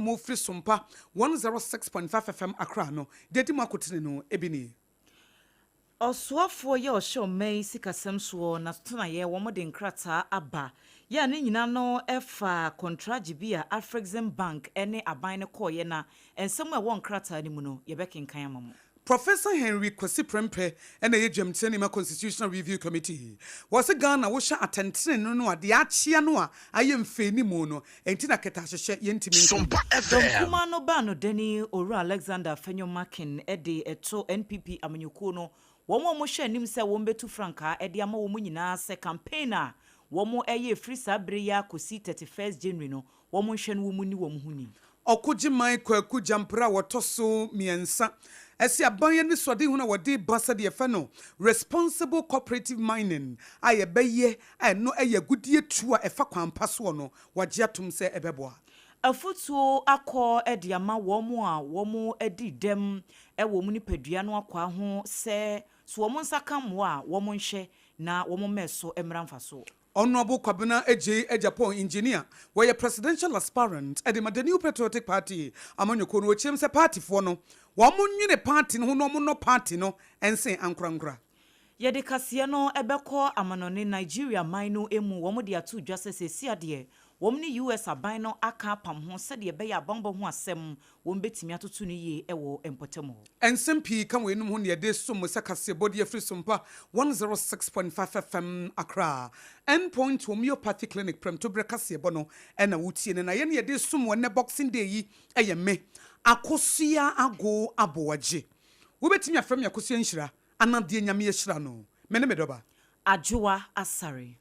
mo firi Sompa 106.5 FM Accra no, deɛ ɛdi mu akotene no bi nie. Ɔsoafoɔ yi a ɔhyɛ ɔman yi sikasɛm soɔ n'atenaeɛ wɔn de nkrataa aba yi a ne nyina no fa kɔntragye bi a Afrexim Bank ne aban no kɔeɛ na nsɛm a ɛwɔ nkrataa no mu no yɛbɛkenkan ama mo. Professor Henry Kwasi Prempeh na ɛyɛ dwamtenani ma Constitutional Review Committee. Wɔse Ghana wohyɛ atɛntenenee no a deɛ akyea no a ayɛ mfeenimu no nti na kɛtɛahyehyɛ yɛntumi nko Sompa yi. Dɔm FM. kumaa no baa no dani Owura Alexander Afenyo Markin de to NPP amanyɔkuo no wɔn a wɔhwɛ anim sɛ wɔbɛtu frankaa de ama wɔn nyinaa sɛ campaign a wɔyɛ ɛfiri saa berɛ yi ara kɔsi 31st January no wɔnhwɛ no wɔn nni wɔn ho ni. Ɔkogyeman Kwaku Gyampra a wɔtɔ so mmiɛnsa se aban anisoadehunu a wɔde ba sɛdeɛ yɛfɛ no Responsible Cooperative Mining a yɛbɛyɛ a ɛno yɛ agudeɛ tuo a ɛfa kwan pa soɔ no wɔagye atom sɛ ɛbɛboa. Afotuo akɔ de ama wɔn a wɔadi dɛm wɔ wɔn nipadua no akwaa ho sɛ, so wɔn nsa ka mmoa a, wɔnhwɛ na wɔn mmɛ so mmra mfasoɔ. Honourable Kwabena Adjei Agyapong, Engineer, wɔyɛ Presidential Aspirant de ma The New Patriotic Party amanyɔkuo no. Wɔkyerɛm sɛ partyfoɔ no, wɔn nwene party no ho na wɔn nnɔ party no nsen ankorankora. Yɛde kaseɛ no bɛkɔ amanɔne Nigeria man no mu, wɔn de ato dwa sɛ seesei adeɛ wɔn ne US aban no aka apam ho sɛdeɛ ɛbɛyɛ a banbɔ ho asɛm wɔn bɛtumi atoto no yie wɔ mpɔtam hɔ. Nsɛm pii ka weinom ho na yɛde som mo sɛ kaseɛbɔ de afiri Sompa 106.5 FM Accra. End Point Homeopathy Clinic prɛmtoberɛ kaseɛbɔ no na wotie no na yɛn yɛde som wo ɛnnɛ Boxing Day yi yɛ me, Akosua Ago Aboagye. Wobɛtumi afrɛ me Akosua Nhyira anaa deɛ Nyame ahyira no. Me ne me dɔba. Adwoa Asare.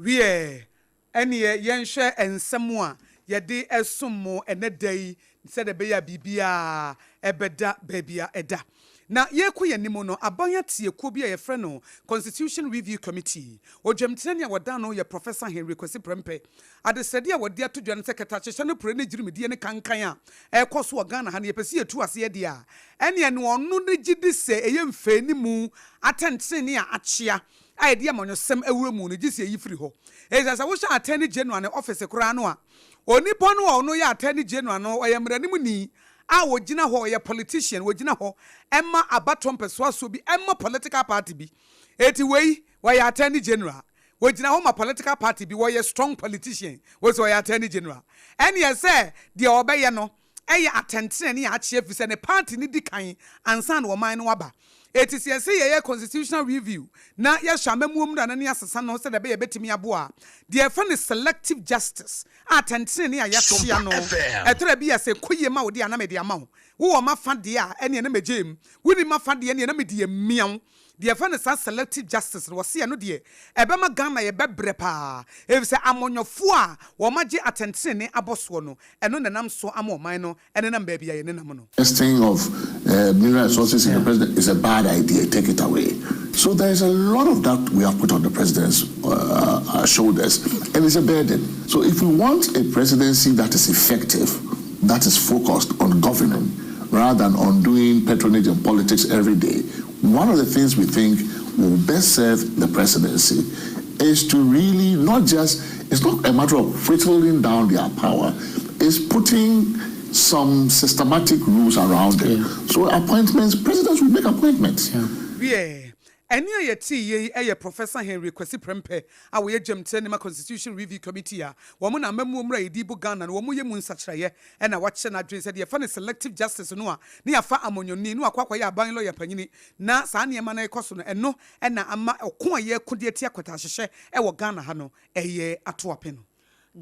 Wiɛ, ɛnneɛ yɛnhwɛ nsɛm a yɛde som mo ɛnnɛ da yi sɛdeɛ ɛbɛyɛ a biribiara bɛda baabi a ɛda. Na yɛrekɔ yɛn anim no, aban atie kuo bi a yɛfrɛ no Constitution Review Committee. Odwamtenani a wɔda ano yɛ Professor Henry Kwasi Prempeh. Adesrɛdeɛ a wɔde ato dwa ne sɛ kɛtɛasehyɛ no pire ne gyirimidie ne kankan a ɛrekɔ so wɔ Ghana ha no yɛpɛ sɛ yɛtu aseɛ deɛ a, ɛnneɛ no ɔno ne gye di sɛ ɛyɛ mfɛanimu atɛntenenee a akyea a yɛde amanyɔsɛm awura mu no gye sɛ yɛyi firi hɔ. Efisɛ sɛ wohyɛ Attorney General ne office koraa no a, onipa no a ɔno yɛ Attorney General no ɔyɛ mmaranimni a ɔgyina hɔ, ɔyɛ politician, ɔgyina hɔ ma abatoɔ mpɛsoasoɔ bi ma political party bi. Enti wei ɔyɛ Attorney General, ɔgyina hɔ ma political party bi, ɔyɛ strong politician, wɔsi ɔyɛ Attorney General. Ɛneɛ sɛ deɛ ɔbɛyɛ no yɛ atɛntenenee a akyea efisɛ ne party no di kan ansa na ɔman no aba. Enti sɛ yɛse yɛyɛ constitutional review na yɛhwɛ amammuo mmara no ne asesa no sɛdeɛ ɛbɛyɛ ɛbɛtumi aboa a, deɛ yɛfrɛ no selective justice a atɛntenenee a yɛakyea Sompa no, FM. ɛtɔ da bi a sɛ ɛkɔ yie ma wo deɛ a na mede ama wo, wowɔ m'afa deɛ a ɛneɛ na mɛgyae mu, wonni m'afa deɛ ɛneɛ na mede amia wo. Deɛ yɛfrɛ no saa selective justice no, wɔse ɛno deɛ ɛbɛma Ghana yɛbɛbrɛ paa, efisɛ amɔnyɔfoɔ a wɔagye atɛntenenee abɔ soɔ no, ɛno na ɛnam so ama ɔman no nenam baabi a yɛnenam no. Investing of mineral resources in the president is a bad idea, take it away. So there is a lot of that we have put on the president's shoulders and it's a burden. So if we want a presidency that is effective, that is focused on governing rather than on doing patronage and politics every day, one of the things we think will best serve the presidency is to really not just, it's not a matter of whittling down their power, it's putting some systematic rules around it. Yeah. So appointments, presidents will make appointments. Yeah. Wiɛ, ɛnne a yɛtee yei yɛ Professor Henry Kwasi Prempeh a ɔyɛ Gyamtenani ma Constitution Review Committee a wɔn na amammuo mmara a yɛde rebu Ghana no wɔyɛ mu nsakyeraeɛ na wakyerɛ n'adwene sɛ deɛ yɛfa no selective justice no a na yɛafa amanyɔni na wakɔ akɔyɛ aban lɔya panyini na saa nneɛma no rekɔ so no ɛno na ama ɔko a yɛreko de atia kwatahyehyɛ wɔ Ghana ha no ɛyɛ ato ape no.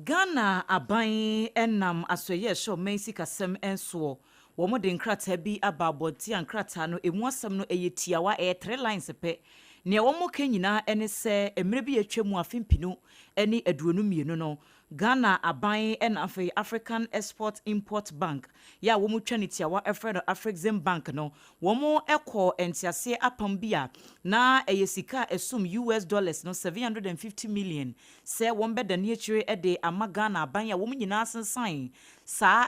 Ghana aban nam asoɛeɛ a ɛhyɛ ɔman sikasɛm nsoɔ, wɔn de nkrataa bi aba abɔnten a nkrataa no ɛmu asɛm no ɛyɛ tiawa, ɛyɛ three lines pɛ. Nea wɔn ka nyinaa ne sɛ mmerɛ bi a atwa mu afe mpinu ne 22 no, Ghana aban na afei African Export Import Bank yɛ a wɔtwa no tiawa frɛ no Afrexim Bank no, wɔkɔɔ nteaseɛ apam bi a na ɛyɛ sika a ɛsom US dollars no 750 million sɛ wɔbɛdane akyire de ama Ghana aban a wɔn nyinaa asensan saa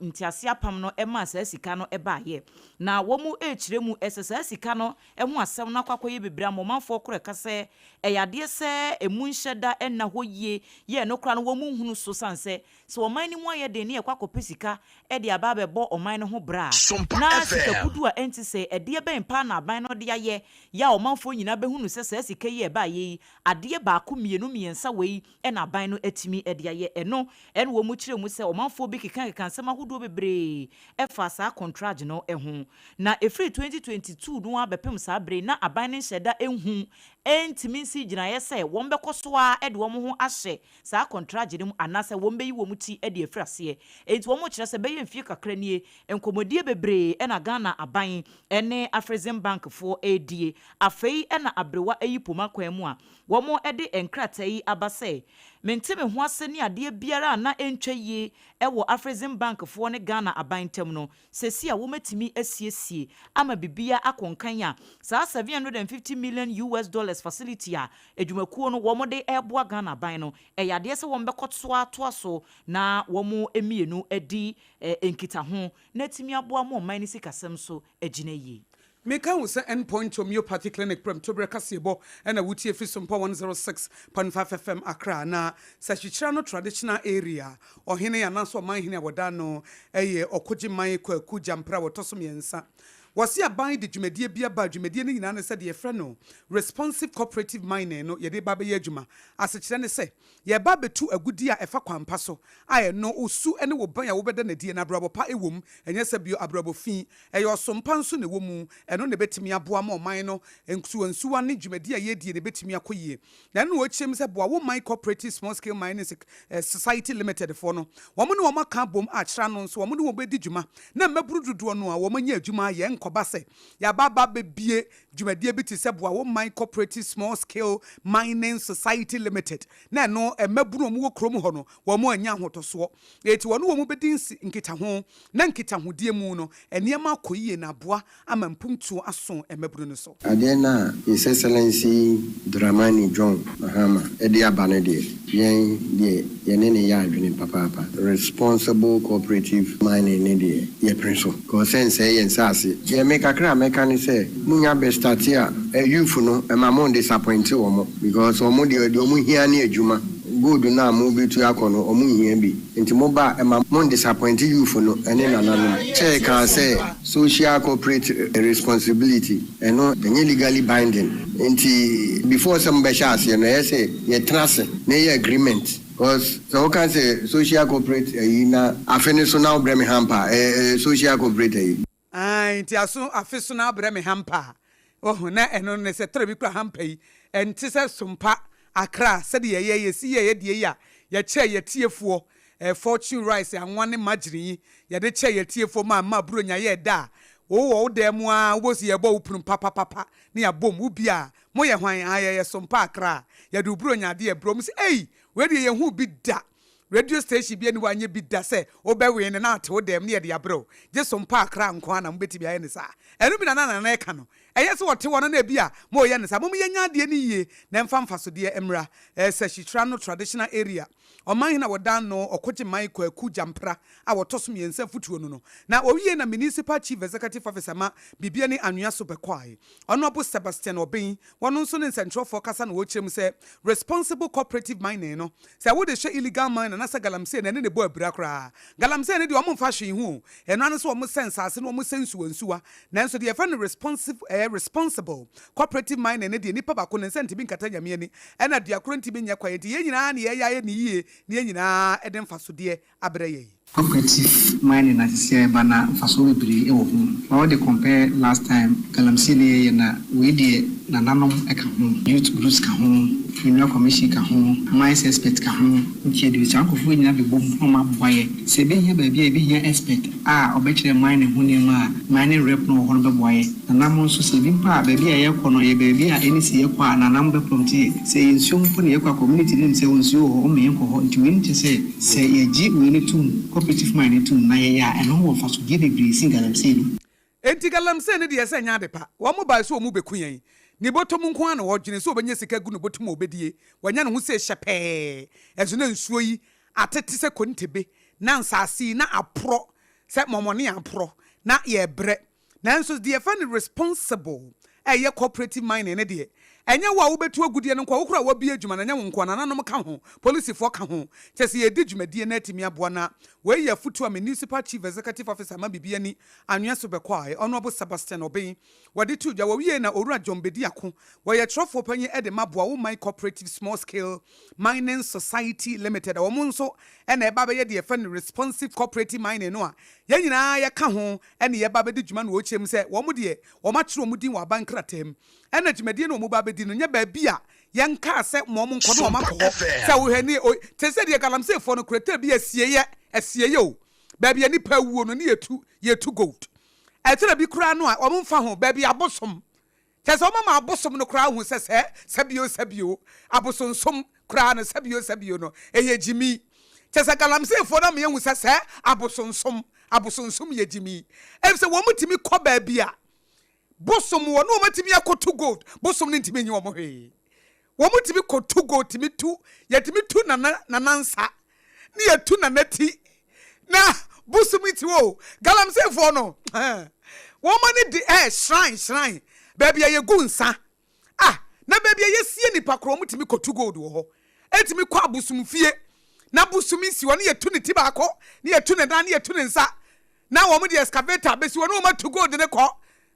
nteaseɛ apam no maa saa sika no baeɛ. Na wɔrekyerɛ mu sɛ saa sika no ho asɛm no akɔ akɔyɛ bebree ama ɔmanfoɔ korɔ ɛka sɛ ɛyɛ adeɛ sɛ ɛmu nhyɛ da nna hɔ yie yɛ ɛno koraa no wɔnhunu so sane sɛ sɛ ɔman no mu ayɛ den ne yɛkɔ akɔpɛ sika de aba abɛbɔ ɔman no ho bra a na sika kudu a ɛnte sɛɛ ɛdeɛ bɛn paa na aban no de ayɛ yɛ a ɔmanfoɔ nyinaa bɛhunu sɛ saa sika yi a ɛbaeɛ yi adeɛ baako mmienu mmiɛnsa wei na aban no atumi de ayɛ. Ɛno na wɔkyerɛ mu sɛ ɔmanfoɔ bi kekakeka nsɛm ahodoɔ bebree faa saa kɔntragye no ho. Na ɛfiri 2022 no ara bɛpem saa berɛ yi, na aban no nhyɛ da nhu ntumi nsii gyinaeɛ sɛ wɔbɛkɔ so ara de wɔn ho ahyɛ saa kɔntragye no mu anaasɛ wɔbɛyi wɔn ti de afiri aseɛ. Enti wɔkyerɛ sɛ bɛyɛ mfeɛ kakra nie, nkɔmmɔdie bebree na Ghana aban ne Afrexim Bank foɔ redie. Afei na aberewa ayi poma kwan mu a wɔde nkrataa yi aba sɛ, Mente me ho ase ne adeɛ biara a na ɛntwa yie wɔ Afrexim Bank foɔ ne Ghana aban ntam no, seesei a wɔatumi asiesie ama biribiara akɔ nkan a, saa 750 million US dollars facility a adwumakuo no wɔde reboa Ghana aban no, ɛyɛ adeɛ sɛ wɔbɛkɔ so atoa so na wɔn mmienu adi nkitaho na atumi aboa ma ɔman no sikasɛm so agyina yie. Meka wo sɛ End Point Homeopathy Clinic prɛmtoberɛ kaseɛbɔ na wotie firi Sompa 106.5 FM Accra na Sahwikyerɛ no Traditional Area Ɔhene anaasɛ Ɔmanhene a wɔda ano yɛ Ɔkogyeman Kwaku Gyampra a wɔtɔ so mmiɛnsa. Wɔse aban de dwumadie bi aba a dwumadie no nyinaa ne sɛ deɛ yɛfrɛ no Responsive Cooperative Mining no yɛde reba abɛyɛ adwuma. Asekyerɛ ne sɛ yɛreba abɛtu agudeɛ a ɛfa kwan pa so a ɛno wo su ne wo ban a wobɛda no adie no abrabɔ pa wɔ mu, ɛnyɛ sɛ bio abrabɔ fi. Ɛyɛ ɔsom pa nso na ɛwɔ mu. Ɛno na ɛbɛtumi aboa ma ɔman no nsuwansuwa ne dwumadi a yɛredie no bɛtumi akɔ yie. Na ɛno na wɔkyerɛ mu sɛ Boa Wo Man Cooperative Small Scale Mining Society Limited foɔ no, wɔn ne wɔn aka abom akyerɛ ano nso wɔn ne wɔn bɛdi dwuma na mmabunu dodoɔ no a wɔanya adwuma ayɛ nkɔba sɛ yɛaba aba abɛbue dwumadie bi te sɛ Boa Wo Man Cooperative Small Scale Mining Society Limited na ɛno mmabunu a wɔwɔ kurom hɔ no wɔn annya ahotɔsoɔ. Enti wɔne wɔn bɛdi nsi nkitaho, na nkitahodie mu no, nneɛma akɔ yie na aboa ama mpuntuo aso mmabunu no so. Adeɛ no a His Excellency Dramani John Mahama de aba no deɛ, yɛn deɛ yɛne no yɛ adwene papaapa. Responsible cooperative mining no deɛ, yɛpene so. Because sɛ nsɛe yɛn nsaase. Deɛ me kakra a mɛka ne sɛ, monya bɛ starte a, youth no, mma mo ndisappointe wɔn. Because wɔn deɛ, deɛ wɔn hia ne adwuma. Gold no a mo bɛtu akɔ no ɔmo nhia bi nti mo ba a ɛma mo ndisappointe youth no ɛne nananom. Chair kaa sɛ social corporate responsibility ɛno ɛnyɛ legally binding nti before sɛ mo bɛhyɛ aseɛ no ɛyɛ sɛ yɛ tena ase na yɛyɛ agreement cos sɛ wo ka sɛ social corporate ayi na afe no so na wo brɛ me hamper a ɛyɛ social corporate ayi. Ae nti aso afe so na abrɛ me hamper a wahu na ɛno ne sɛ tɔrɔ bi kura hamper yi ɛnte sɛ sompa akra sɛdeɛ yɛyɛ yɛsi yɛɛ yɛdeɛ yi a yɛkyɛɛ yɛtiefoɔ eh, fortune rice anwa ne margarine yi yɛde kyɛɛ yɛtiefoɔ maa mmaa buronya yɛɛ da a wo wɔ wo dan mu ara wobɛhu sɛ yɛbɔ wo pono papapapa ne yɛabom wo bi a moyɛ hwan aa yɛyɛ sompa akra a yɛde wo buronya adeɛ brɛ wɔn sɛ ei wei deɛ yɛnhuu bi da Radio station bi ani hɔ anyɛ bi da sɛ wobɛwee no na ate wo dɛm ne yɛde abrɛ wo. Gye so mpo Accra nko ara na mobɛtumi ayɛ no saa. Ɛno bi na na Nana reka no. Ɛyɛ sɛ ɔte hɔ no na ebia moreyɛ no saa. Mom yɛnyɛ adeɛ no yie na ɛmfa mfasodeɛ mmra. Sɛ Hyikyira no traditional area ɔmanhene a wɔda ano Ɔkogyeman Kwaku Gyampra a wɔtɔ so mmiɛnsa afutuo no no. Na ɔwiee na Municipal Chief Executive Officer ma Bibiani Anwea so bɛkɔae. Honourable Sebastian Obeng Wɔn nso ne nsɛnkyerɛwfoɔ kasa na wɔkyerɛ mu sɛ responsible cooperative mining no, sɛ wode hwɛ illegal mining anaasɛ galamsey no, ɛne no bɔ abira koraa. Galamsey no deɛ wɔmfa hwee ho o, ɛno ara ne sɛ wɔsɛ nsaase na wɔsɛ nsuwansuwa. Nanso deɛ yɛfrɛ no responsive ɛɛ responsible cooperative mining no deɛ nipa baako ne nsa ntumi nkata Nyame ani, ɛna dua koro ntumi nyɛ kwaeɛ, nti yɛn nyinaa na yɛyɛ ayɛ no yie na yɛn nyinaa de mfasodeɛ abrɛ yɛn. Cooperative mining na sisi a ɛba na mfasoɔ bebree wɔ ho. Fa wode compare last time galamsey ne yɛyɛ na wei deɛ nananom ka ho, youth groups ka ho, mineral commission ka ho, mines expert ka ho. Nti yɛde saa nkorɔfoɔ yi nyinaa bɛbom na wɔn aboa yɛ. Sɛ ɛbɛhia baabi a yɛbɛhia expert a ɔbɛkyerɛ mining ho nneɛma a, mining rep no wɔ hɔ no bɛboa yɛ. Nananom nso, sɛ ebi mpo a baabi a yɛrekɔ no yɛ baabi a ɛne sɛ yɛkɔ a nananom bɛprɔmte yɛn. Sɛ ɛyɛ nsuo mpo na yɛkɔ a community no nim sɛ nsuo wɔ hɔ, wɔmma yɛnkɔ hɔ. Nti wei no kyerɛ sɛ, sɛ yɛgye wei no tom, cooperative mine no tom na yɛyɛ a, ɛno ho wɔ mfasodeɛ bebree sen galamsey no. Enti galamsey no deɛ sɛ ɛnyɛ ade pa. Wɔn bae sɛ wɔn bɛku yɛn. Ne bɔtɔm nko ara na ɔdwene sɛ ɔbɛnya sika agu ne bɔtɔm a ɔbɛdie. Wanya ne ho sei hyɛpɛɛ. Ɛnso na nsuo yi atete sɛ kontebe. na nsaase yi na aporɔ sɛ mɔmɔne aporɔ na yɛrebrɛ. Nanso deɛ yɛfrɛ no responsible a ɛyɛ cooperative mining no deɛ, ɛnyɛ wo a wobɛtu agudeɛ no nko a, wo koraa a woabue adwuma no, ɛnyɛ wo nko a, nananom ka ho, polisifoɔ ka ho. Kyerɛ sɛ yɛredi dwumadie no atumi aboa na wei yɛ afotuo a me Municipal Chief Executive Officer ma Bibiani Anwea so bɛkɔaɛ, Honourable Sebastian Obeng, wɔde too dwa. Wɔwiee na Owura John Bediako, wɔyɛ kyerɛwfoɔ panyin de ma Boa Wo Man Cooperative Small Scale Mining Society Limited a wɔn nso na ɛreba abɛyɛ deɛ yɛfrɛ no Responsive Cooperative Mining no a yɛn nyinaa yɛka ho ne yɛreba abɛdi dwuma no wɔkyerɛ mu sɛ wɔn deɛ wɔatwerɛ wɔn din wɔ aban krataa mu ɛna dwumadie no a wɔba abɛdi no nyɛ baabi a yɛnkaa sɛ ma wɔn nkɔ na wɔn akɔ hɔ sɛ wohwɛ ne o te sɛ deɛ galamseyfoɔ no kura bi asieeɛ asieeɛ o baabi a nipa awuo no ne yɛtu yɛtu gold ɛtwerɛ bi koraa no a wɔn mfa ho baabi abosom Kyerɛ sɛ wɔma abosom no koraa hu sɛ sɛ sɛbio sɛbio abosonsom koraa no sɛbio sɛbio no ɛyɛ gyimi. Kyerɛ sɛ galamseyfoɔ no ama yɛahu sɛ sɛ abosonsom abosonsom yɛ gyimi. Efisɛ wɔn tumi kɔ baabi a bosom wɔ na wɔn atumi akɔtu gold, bosom no ntumi nyi wɔn hwee. Wɔn tumi kɔtu gold tumi tu, yɛtumi tu nana nana nsa ne yɛtu nana ti na bosom nti o galamseyfoɔ no wɔn ani de ɛ shrine shrine baabi a yɛgu nsa ah na baabi a yɛsie nipa korɔ wɔn tumi kɔtu gold wɔ hɔ ɛtumi kɔ abosomfie na bosom si hɔ ne yɛtu ne ti baako ne yɛtu ne nan ne yɛtu ne nsa na wɔn de excavator bɛsi hɔ ne wɔn atu gold ne kɔ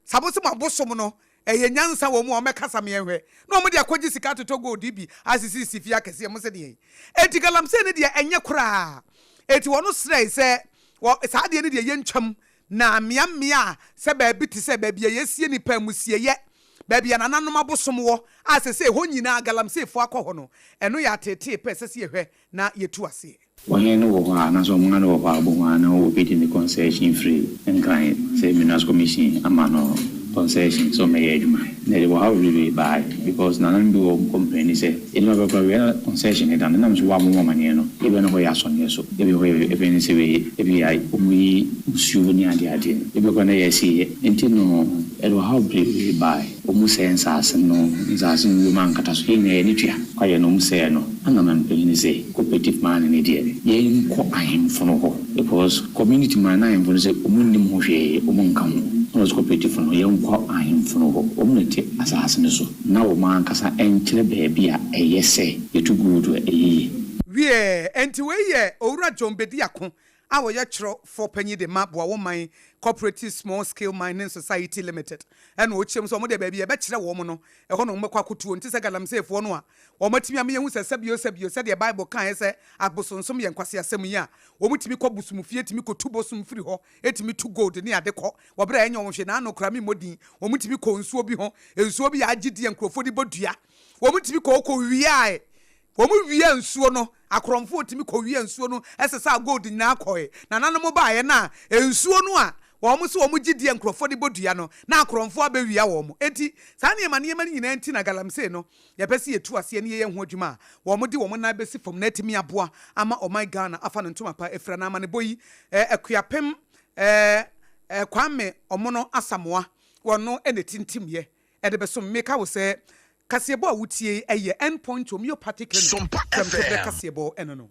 sabosom abosom no Ɛyɛ nyansa wɔ mu a wɔbɛkasa me yɛnhwɛ na wɔde akɔgye sika atotɔ gold yi bi asisisisi fie akɛseɛ mo se deɛn? Enti galamsey no deɛ ɛnyɛ koraa. Enti wɔn srɛe sɛ wɔ saa adeɛ no deɛ yɛntwam na mmea mmea a sɛ baabi te sɛ baabi a yɛsie nnipa amusieyɛ, baabi a nananom abosom wɔ a sesei hɔ nyinaa galamseyfoɔ akɔ hɔ no, ɛno yɛ ateetee pɛ ɛsɛ sɛ yɛhwɛ na yɛtu aseɛ. Ɔhen no wɔ hɔ a anaasɛ ɔman no wɔ hɔ a obohu a na obi de ne concession firi Nkran sɛ Minerals Commission ama no concession sɛ ɔmmɛyɛ adwuma. Na ɛde ɔhaw bebree bae because nananom bi wɔ hɔ ɔmo complaini sɛ nnipa bɛkɔ awia na concession no da no nam so wɔammɔ ɔmo amaneɛ no ebia na hɔ yɛ asɔneɛ so ebia hɔ yɛ ebia ne sɛ wei ebia ɔmo yi nsuo ne adeɛ adeɛ no ebia koraa na ɛyɛ asieɛ nti no ɛde ɔhaw bebree bae. Ɔmu sɛɛ nsaase no, nsaase no wom ankata so, yɛn nyinaa yɛn ani tua kwaeɛ no, ɔmu sɛɛ no, ɛna ma mpanin se cooperative man no deɛ yɛn nkɔ ahemfo no hɔ because community man no ahemfo no sɛ ɔmu nnim ho hwee, ɔmu nka ho, ɛna ɔse cooperative no yɛn nkɔ ahemfo no hɔ, ɔmu na ɛte asaase no so na wɔn ankasa nkyerɛ baabi a ɛyɛ sɛ yɛtu gold a ɛyɛ yie. Wiɛ, enti wei yɛ Owura John Bediako a ɔyɛ kyerɛwfo panyin de ma Boa Wo Man Cooperative Small Scale Mining Society Limited na ɔkyerɛ mu sɛ wɔn deɛ baabi a yɛbɛkyerɛ wɔn no, ɛhɔ na wɔbɛkɔ akɔtuo. Nte sɛ galamseyfoɔ no a wɔatumi ama yɛahu sɛ sɛbio sɛbio sɛdeɛ Bible kaeɛ sɛ abosonsom yɛ nkwaseasɛm yi a wɔtumi kɔ bosomfie tumi kɔtu bosom firi hɔ tumi tu gold ne ade kɔ wɔ berɛ a ɛnyɛ wɔn hwee na ano koraa memmɔ din wɔtumi kɔ nsuo bi ho nsuo bi a agye di a nkurɔfoɔ de bɔ dua wɔtumi kɔ kɔwiae Wɔwiaa nsuo no, akorɔmfoɔ tumi kɔwiaa nsuo no sesaa gold nyinaa kɔe. Nananom baeɛ no a, nsuo no a wɔn se wɔn gye di a nkurɔfoɔ de bɔ dua no, na akorɔmfoɔ abɛwia wɔn. Enti, saa nneɛma nneɛma no nyinaa nti na galamsey no, yɛpɛ sɛ yɛtu aseɛ na yɛyɛ ho adwuma a wɔn de wɔn nan bɛsi fam na atumi aboa ama ɔman Ghana afa no ntoma pa afira. Na amanebɔ yi, Akuapem Kwame Omono Asamoah, ɔno na ɛtintimyɛ de bɛsom. Meka wo sɛ, kaseɛbɔ a wotie yi yɛ End Point Homeopathic Clinic Sompa prɛmtoberɛ FM. kaseɛbɔ ɛno no.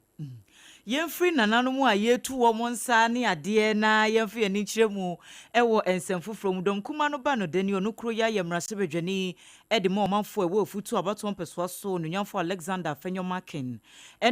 Yɛmfiri nananom a yɛretu wɔn nsa ne adeɛ na yɛmfa yɛn ani nkyerɛ mu wɔ nsɛm foforɔ mu. Dɔm kuma no ba no dani ɔno kuro yi ayɛ mmarahyɛbadwani de ma ɔmanfoɔ a ɛwɔ Afutuo abatoɔ mpɛsoa so Onuonyamfoɔ Alexander Afenyo-Markin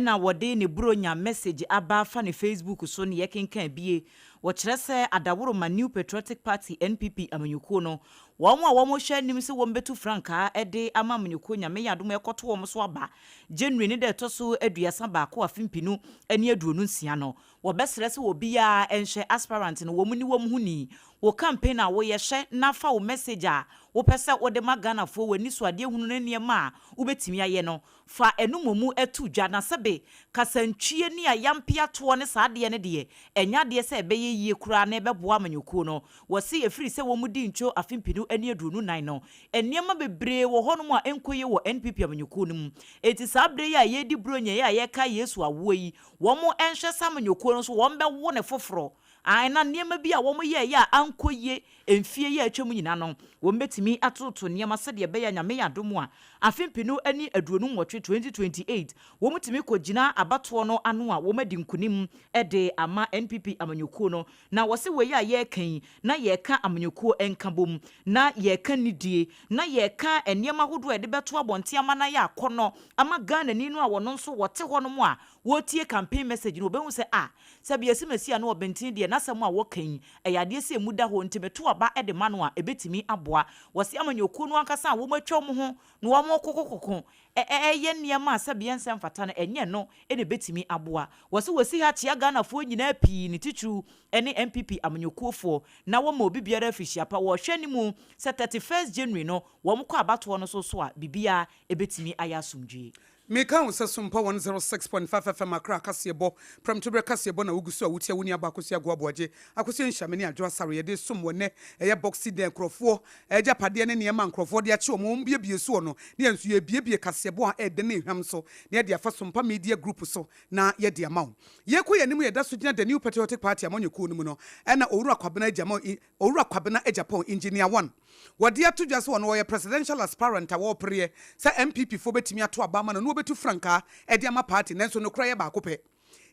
na wɔde ne Buronya message aba afa ne Facebook so ne yɛkenkan bie. Wɔkyerɛ sɛ adaworoma New Patriotic Party, NPP, amanyɔkuo no Wɔn a wɔhwɛ anim sɛ wɔbɛtu frankaa de ama amanyɔkuo Nyame yɛ adom a ɛkɔto wɔn so aba January ne da ɛtɔ so 31 afe 2026 no, wɔbɛsrɛ sɛ obiara nhwɛ aspirant no wɔn ni wɔn ho ni. Wo campaign a woyɛ hwɛ na fa wo message a wopɛ sɛ wode ma Ghanafoɔ, w'anisoadeɛhunu ne nneɛma a wobɛtumi ayɛ no Fa ɛno mmom to dwa, na sɛbe kasantwie ne ayampeatoɔ ne saa adeɛ no deɛ, ɛnyɛ adeɛ sɛ ɛbɛyɛ yie koraa na ɛbɛboa amanyɔkuo no. Wɔse ɛfiri sɛ wɔn dii ntwo afe 2024 no, nneɛma bebree wɔ hɔnom a ɛnkɔ yie wɔ NPP amanyɔkuo no mu. Enti saa berɛ yi a yɛredi Buronya yi a yɛrekae Yesu awoɔ yi, wɔn nhwɛ sɛ amanyɔkuo no nso wɔbɛwo no foforɔ. Aane, na nneɛma bi a wɔyɛeɛ a ankɔ yie mfie yi a atwam nyinaa no, wɔbɛtumi atoto nneɛma sɛdeɛ ɛbɛyɛ a Nyame yɛ adom a, afe mpenu ne 28, 2028, wɔtumi kɔgyina abatoɔ no ano a wɔadi nkunim de ama NPP amanyɔkuo no. Na wɔse wei a yɛreka yi, na yɛreka amanyɔkuo nkabom, na yɛreka nidie, na yɛreka nneɛma ahodoɔ a yɛde bɛto abɔnten ama no ayɛ akɔnnɔ ama Ghanani no a ɔno nso ɔte hɔnom a ɔretie campaign message no, ɔbɛhu sɛ ah, sɛbi Asimasi anaa Ɔbenten deɛ n'asɛm a ɔka yi, ɛyɛ adeɛ sɛ ɛmu da hɔ nti meto aba de ma no a, ɛbɛtumi aboa. Wɔse amanyɔkuo no ankasa a wɔatwa wɔn ho na wɔrekokokoko reyɛ nneɛma a sɛbi ɛnsɛ mfata no, ɛnyɛ ɛno na ɛbɛtumi aboa. Wɔse wɔsi ha kyea Ghanafoɔ nyinaa pii, ne titiriw ne NPP amanyɔkuofoɔ, na wɔma obi biara afirihyia pa. Wɔrehwɛ anim sɛ 31st January no wɔkɔ abatoɔ no so so a, biribiara ɛbɛtumi ayɛ asomdwoeɛ. Meka wo sɛ Sompa 106.5 FM Accra kaseɛbɔ, prɛmtoberɛ kaseɛbɔ na wogu so a wotia wo nuabaa Akosua Agoa Aboagye, Akosua Nhyame ne Adwo Asare yɛde resom wɔ nnɛ ɛyɛ Boxing Day nkurɔfoɔ agyapadeɛ ne nneɛma a nkurɔfoɔ de akye wɔn wɔn buebue soɔ no ne yɛn nso yɛrebuebue kaseɛbɔ a ɛɛdɛ ne ɛhwam so na yɛde afa Sompa Media Group so na yɛde ama wo. Yɛrekɔ yɛn anim yɛda so gyina The New Patriotic Party amanyɔkuo no mu no ɛna Owura Kwabena Agyamong Owura Kwabena Agyapong, Engineer One, wɔde ato dwa sɛ ɔno ɔyɛ presidential aspirant a wɔrepereɛ sɛ NPP foɔ bɛtumi ato aba ama no na wɔbɛtu frankaa de ama party nanso nokorɛ yɛ baako pɛ.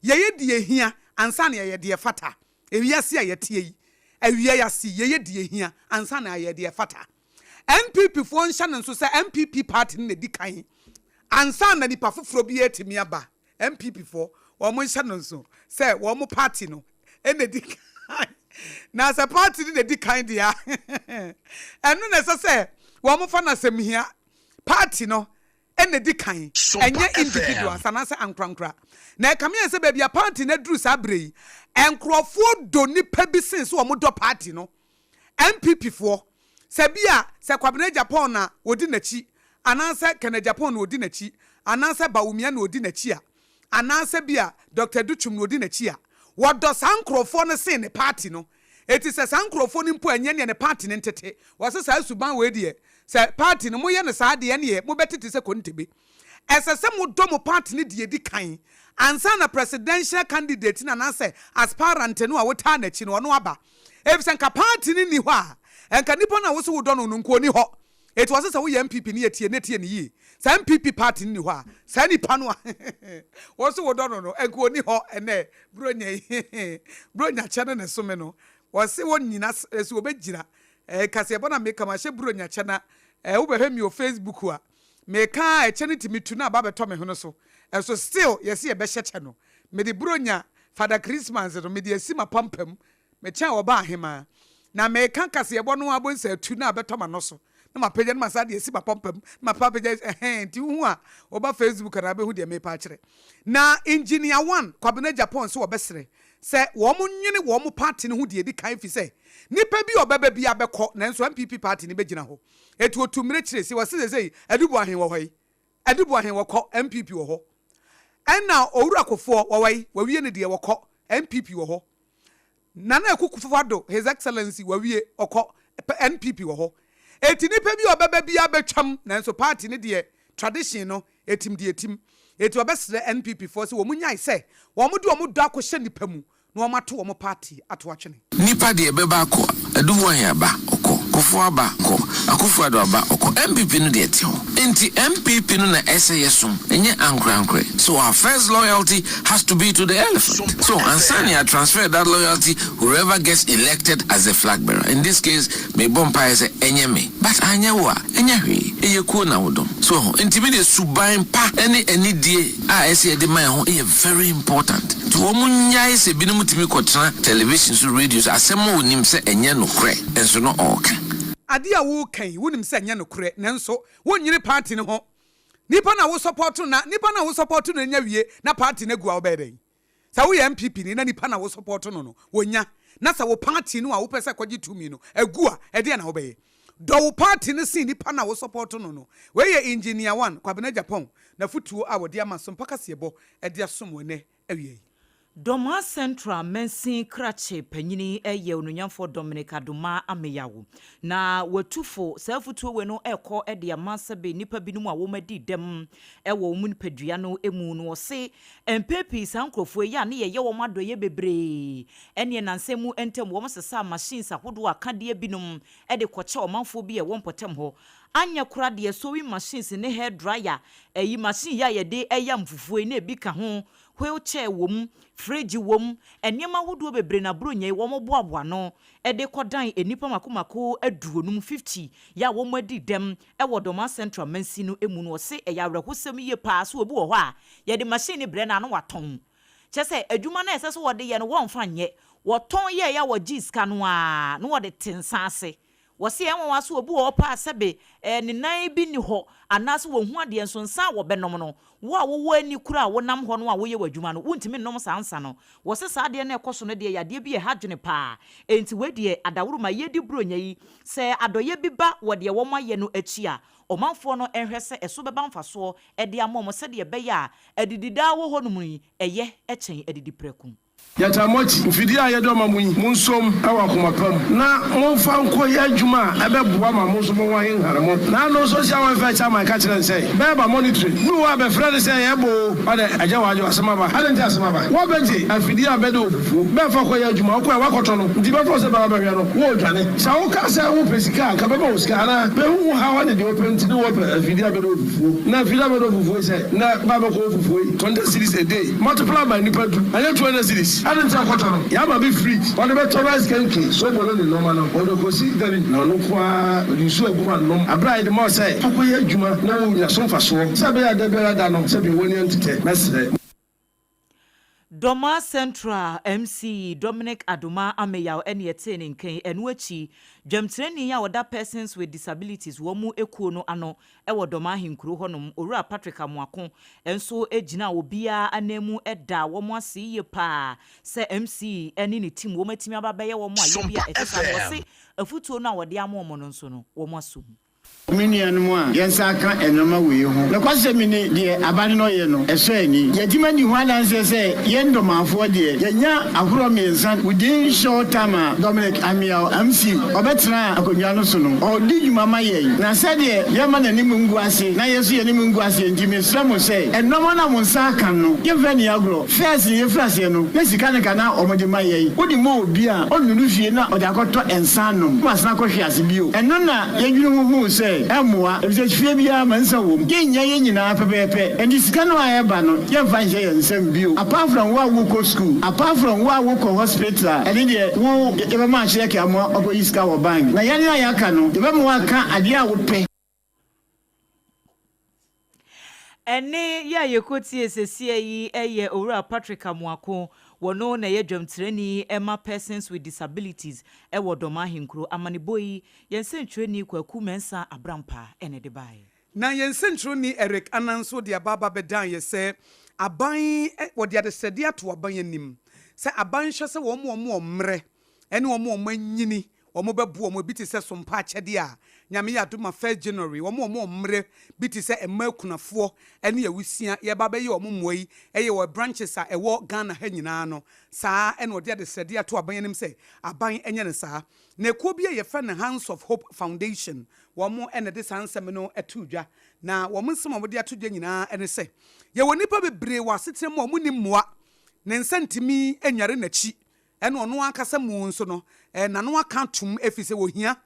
Yɛyɛ deɛ ɛhia ansa na yɛayɛ deɛ ɛfata. Ewiase a yɛteɛ yi, awia yi ase yi, yɛyɛ deɛ ɛhia ansa na yɛayɛ deɛ ɛfata. NPP foɔ nhyɛ no nso sɛ NPP party no na ɛdi kan ansa na nipa foforɔ biara atumi aba. NPP foɔ wɔn nhyɛ no nso sɛ wɔn party no na ɛdi kan na sɛ party no na ɛdi kan deɛ a ɛno na ɛsɛ sɛ wɔn fa no asɛm hia party no na ɛdi kan ɛnyɛ individuals anaasɛ ankorankora na ɛkame yɛ sɛ baabi a party no aduru saa berɛ yi nkurɔfoɔ dɔ nipa bi sen sɛ wɔn dɔ party no NPP foɔ sɛ bi a sɛ Kwabena Agyapong na ɔdi n'akyi anaasɛ Ken Agyapong na ɔdi n'akyi anaasɛ Bawumia na ɔdi n'akyi a anaasɛ bi a Doctor Adutwum na ɔdi n'akyi a wɔdɔ saa nkorɔfoɔ no sen ne party no enti sɛ saa nkorɔfoɔ no mpo anyɛ neɛ ne party no ntete wɔse saa suban wei deɛ sɛ party no moyɛ no saa deɛ ɛneɛ mobɛtete sɛ kontebe Ɛsɛ sɛ modɔ mo party no deɛ ɛdi kan ansa na presidential candidate no anaasɛ aspirant no a wotaa n'akyi no ɔno aba. Efisɛ nka party no nni hɔ a, nka nipa no a wose wodɔ no no nka ɔnni hɔ. Enti wɔse sɛ woyɛ NPP no yɛ tie na tie no yie. Saa NPP party no nni hɔ a, saa nipa no a wose wodɔ no no nka ɔnni hɔ ɛnnɛ. Buronya yi, Buronya kyɛ no na ɛso me no. Wɔse wɔnnyina, sɛ wɔbɛgyina. Kaseɛbɔ no a meka mahyɛ Buronya kyɛ na wobɛhwɛ me wɔ Facebook a, Meka a ɛkyɛ no tumi tu na aba abɛtɔ me hwene so. Ɛso still yɛse yɛbɛhyɛ kyɛ no. Mede Buronya, Father Christmas no mede asi m'apampam. Mekyɛn ɔbaa ahemaa. Na meka kaseɛbɔ no ara bohu sɛ atu na abɛtɔ m'ano so. Na mapagya na masan de asi m'apampam na mapagya ɛhɛn nti wohu a woba Facebook anaa bɛhu deɛ merepa akyerɛ. Na Engineer One, Kwabena Agyapong se wɔbɛsrɛ sɛ wɔn nwene wɔn party no ho deɛ ɛdi kan efisɛ nipa bi a ɔbɛba biara bɛkɔ nanso NPP party no bɛgyina hɔ. Eti otu mmere kyerɛ si wɔse sesei Adu Boahen wɔ hɔ yi Adu Boahen wɔkɔ NPP wɔ hɔ ɛna Owura Kofoɔ wɔwɔ yi wawie ne deɛ wɔkɔ NPP wɔ hɔ Nana Akufo Addo His Excellency wawie ɔkɔ NPP wɔ hɔ eti nipa bi a ɔbɛba biara bɛtwam nanso party ne deɛ tradition no etim deɛ etim eti ɔbɛsrɛ NPP foɔ sɛ wɔn nyae sɛ wɔn de wɔn dɔ akɔhyɛ nipa mu na wɔato wɔn party ato atwene. Nipa deɛ bɛba akɔ, Adu Boahen aba, ɔkɔ, Kufuor aba, kɔ, Akuffo Addo aba, ɔkɔ, NPP no deɛ ɛte hɔ. Nti NPP no na ɛsɛ yɛsom, ɛnyɛ ankorankorɛ. So our first loyalty has to be to the elephant. So ansa na yɛ transfer that loyalty whoever gets elected as the flag bearer. In this case, mebɔ mpaeɛ sɛ ɛnyɛ me, but anyɛ wo a, ɛnyɛ hwee, ɛyɛ kuo na wodom. So wahu? Nti me deɛ suban pa ne anidie a ɛsɛ yɛde ma yɛn ho yɛ very important. Nti wɔn nnyae sɛ binom tumi kɔtena television so, radio so, asɛm a wɔnim sɛ ɛnyɛ nokorɛ nso na ɔreka. Adeɛ a woreka yi wonim sɛ ɛnyɛ nokorɛ nanso wonnwene party no ho. Nipa no a wo support no na nipa no a wo support no nya wie na party no agu a wobɛyɛ dɛn? Sɛ woyɛ NPP ni na nipa no a wo support no no wɔnya na sɛ wo party no a wopɛ sɛ ɛkɔgye tumi no agu a ɛdeɛn na wobɛyɛ? Dɔ wo party no sen nipa no a wo support no no. Wei yɛ Engineer One, Kwabena Agyapong, n'afotuo a wɔde ama Sompa Kaseɛbɔ de asom wo ɛnnɛ awia yi. Dormaa Central Mansin Krakye Panyini yɛ Onuonyamfoɔ Dominic Adomah Ameyaw. Na watu fo, saa afutuo wei no rekɔ de ama sɛbe nnipa binom a wɔadi dɛm wɔ wɔn nipadua no mu no. Ɔse mpɛn pii saa nkorɔfoɔ yi a ne yɛyɛ wɔn adɔeɛ bebree ɛneɛ nansa mu ntam wɔn sesaa machines ahodoɔ akadeɛ binom de kɔkyɛ ɔmanfoɔ bi a ɛwɔ mpɔtam hɔ. Anyɛ koraa deɛ sewing machines ne hair dryer, ɛyi machine yi a yɛde yam fufuo yi na ebi ka ho, wheel chair wɔ mu, fridge wɔ mu, nneɛma ahodoɔ bebree na Buronya yi wɔboaboa ano de kɔdan nnipa mako mako aduonum, 50, yɛ a wɔadi dɛm wɔ Dormaa Central mansin no mu no. Wɔse ɛyɛ awerɛhosɛm yie paa sɛ obi wɔ hɔ a yɛde machine no brɛ no a na watɔn. Kyerɛ sɛ adwuma no a ɛsɛ sɛ wɔde yɛ no wɔmfa nyɛ. Wɔtɔn yɛeɛ a wɔgyee sika no ara na wɔde te nsa ase. Wɔse ɛyɛ nwanwa sɛ obi wɔ hɔ paa sɛbe ne nan bi nni hɔ anaasɛ wɔnhu adeɛ nso nsa a wɔbɛnom no, wo a wowɔ ani kura a wonam hɔ no a woyɛ w'adwuma no, wontumi nnom saa nsa no. Wɔse saa adeɛ no a ɛkɔ so no deɛ ɛyɛ adeɛ bi a ɛha adwene paa. Enti wei deɛ adaworoma yɛredi Buronya yi, sɛ adɔeɛ bi ba wɔ deɛ wɔayɛ no akyi a, ɔmanfoɔ no nhwɛ sɛ ɛso bɛba mfasoɔ de ama wɔn sɛdeɛ ɛbɛyɛ a adididaa wɔ hɔnom yi, ɛyɛ kyɛn adidiprɛko. Gyata moakyi, mfidie a yɛde ama mo yi, monsom wɔ akoma pa mu, na momfa nkɔyɛ adwuma a ɛbɛboa ma mo nso mo ho ahenhare mo. Naano Social Welfare Chairman ka kyerɛɛ no sɛ, bɛɛba monitoring bi wɔ hɔ a bɛfrɛ no sɛ yɛɛbɔ oo, ɔdɛ agya w'adwo asɛm aba, adɛn nti asɛm aba? Woabɛgye afidie a bɛde ofufuo bɛɛfa kɔyɛ adwuma, wokɔɛ woakɔtɔ no, nti bɛfrɛ wo sɛ bɛba bɛhwɛ no, woodwane. Sɛ woka sɛ wopɛ sika a, nka bɛma wo sika anaa? Bɛhu wo haw ne deɛ wopɛ nti ne wɔpɛ afidie a bɛde ofufuo, na afidie a bɛde ofufuo yi sɛ na ba bɛkɔ ofufuo yi 20 cedis a day. Multiply by nipa du, ɛnyɛ 200 cedis. Adɛn nti na kɔtɔ no? Yɛama bi fridge, ɔde bɛtɔ rice kenkey, soobolo ne nnoɔma no, ɔde kɔsi da bi na ɔno nko ara ɔde nsuo agu mu anom. Aberɛ a yɛde ma wo sɛ fa kɔyɛ adwuma na wonya so mfasoɔ sɛ ɛbɛyɛ a da biara da no sɛdeɛ w'ani antetɛ. Mɛsrɛ. Dormaa Central MC Dominic Adomah Ameyaw ne ɛtee ne nka yi. Ɛno akyi, dwamtirani a ɔda Persons with Disabilities wɔn mu kuo no ano wɔ Dɔm ahenkuro hɔnom, Owura Patrick Amoako nso gyinaa obiara ananmu daa wɔn ase yie pa ara sɛ MC ne ne team wɔn atumi aba abɛyɛ wɔn ayɛ bi a ɛte saa na wɔse afutuo no a wɔde ama wɔn no nso no wɔn asɔ mu. Me nuanom a yɛn nsa aka nnoɔma wei ho nokwasɛm ni, deɛ aban no yɛ no, ɛsɔ ani. Yɛatumi adi ho adanseɛ sɛ yɛn Dɔmanfoɔ deɛ, yɛanya ahoroɔ mmiɛnsa within short time a Dominic Ameyaw MC ɔbɛtenaa akonnwa no so no, ɔredi dwuma ma yɛn, na sɛdeɛ yɛmma n'anim ngu ase na yɛn nso yɛn anim ngu aseɛ nti, mesrɛ mo sɛ, nnoɔma no a mo nsa aka no, yɛmfa nni agorɔ. First yɛfiri aseɛ no, na sika no ka na wɔde ma yɛn. Wode ma obi a, ɔnnuru fie na ɔde akɔtɔ nsa anom, na wasan akɔhwe ase bio. Ɛno na yɛdwene ho huu sɛ ɛmmoa, efisɛ fie biara ma nsa wom. Yɛnnya yɛn nyinaa pɛpɛɛpɛ, enti sika no a ɛba no, yɛmfa nhyɛ yɛn nsam bio. Apart from wo a wokɔ school, apart from wo a wokɔ hospital a, ɛno deɛ wo yɛbɛma akyerɛke ama woakɔyi sika wɔ bank. Na yɛn a yɛaka no, yɛbɛma woaka adeɛ a wopɛ. Ɛnne yi a yɛkɔtie seesei yi yɛ Owura Patrick Amoako. Wɔno na ɛyɛ dwamtirani ma Persons with Disabilities wɔ Dɔm Ahenkuro. Amanebɔ yi, yɛn sɛnkyerɛni Kwaku Mensah Abrampah na ɛde baeɛ. Na yɛn sɛnkyerɛwni Eric Annan nso de aba aba bɛdan yɛ sɛ aban wɔde adesrɛdeɛ ato aban anim sɛ aban nhwɛ sɛ wɔn a wɔwɔ mmerɛ ne wɔn a wɔanyini wɔn bɛboa wɔn ebi te sɛ sompa akyɛdeɛ a Nyame yɛ adom a first January wɔn a wɔwɔ mmerɛ bi te sɛ mmaa akunafoɔ ne awusia yɛba abɛyɛ wɔn mmoa yi ɛyɛ wɔ branches a ɛwɔ Ghana ha nyinaa no saa ɛna wɔde adesrɛdeɛ ato aban anim sɛ aban nyɛ no saa na ekuo bi a yɛfrɛ no Hands of Hope Foundation Wɔn na ɛde saa nsɛm no too dwa, na wɔn nsɛm a wɔde ato dwa nyinaa ne sɛ, Yɛwɔ nnipa bebree wɔ asetena mu a wɔnni mmoa, ne nsa ntumi nnware n'akyi, ɛna ɔno ankasa mu nso no, n'ano aka atom ɛfiri sɛ wɔhia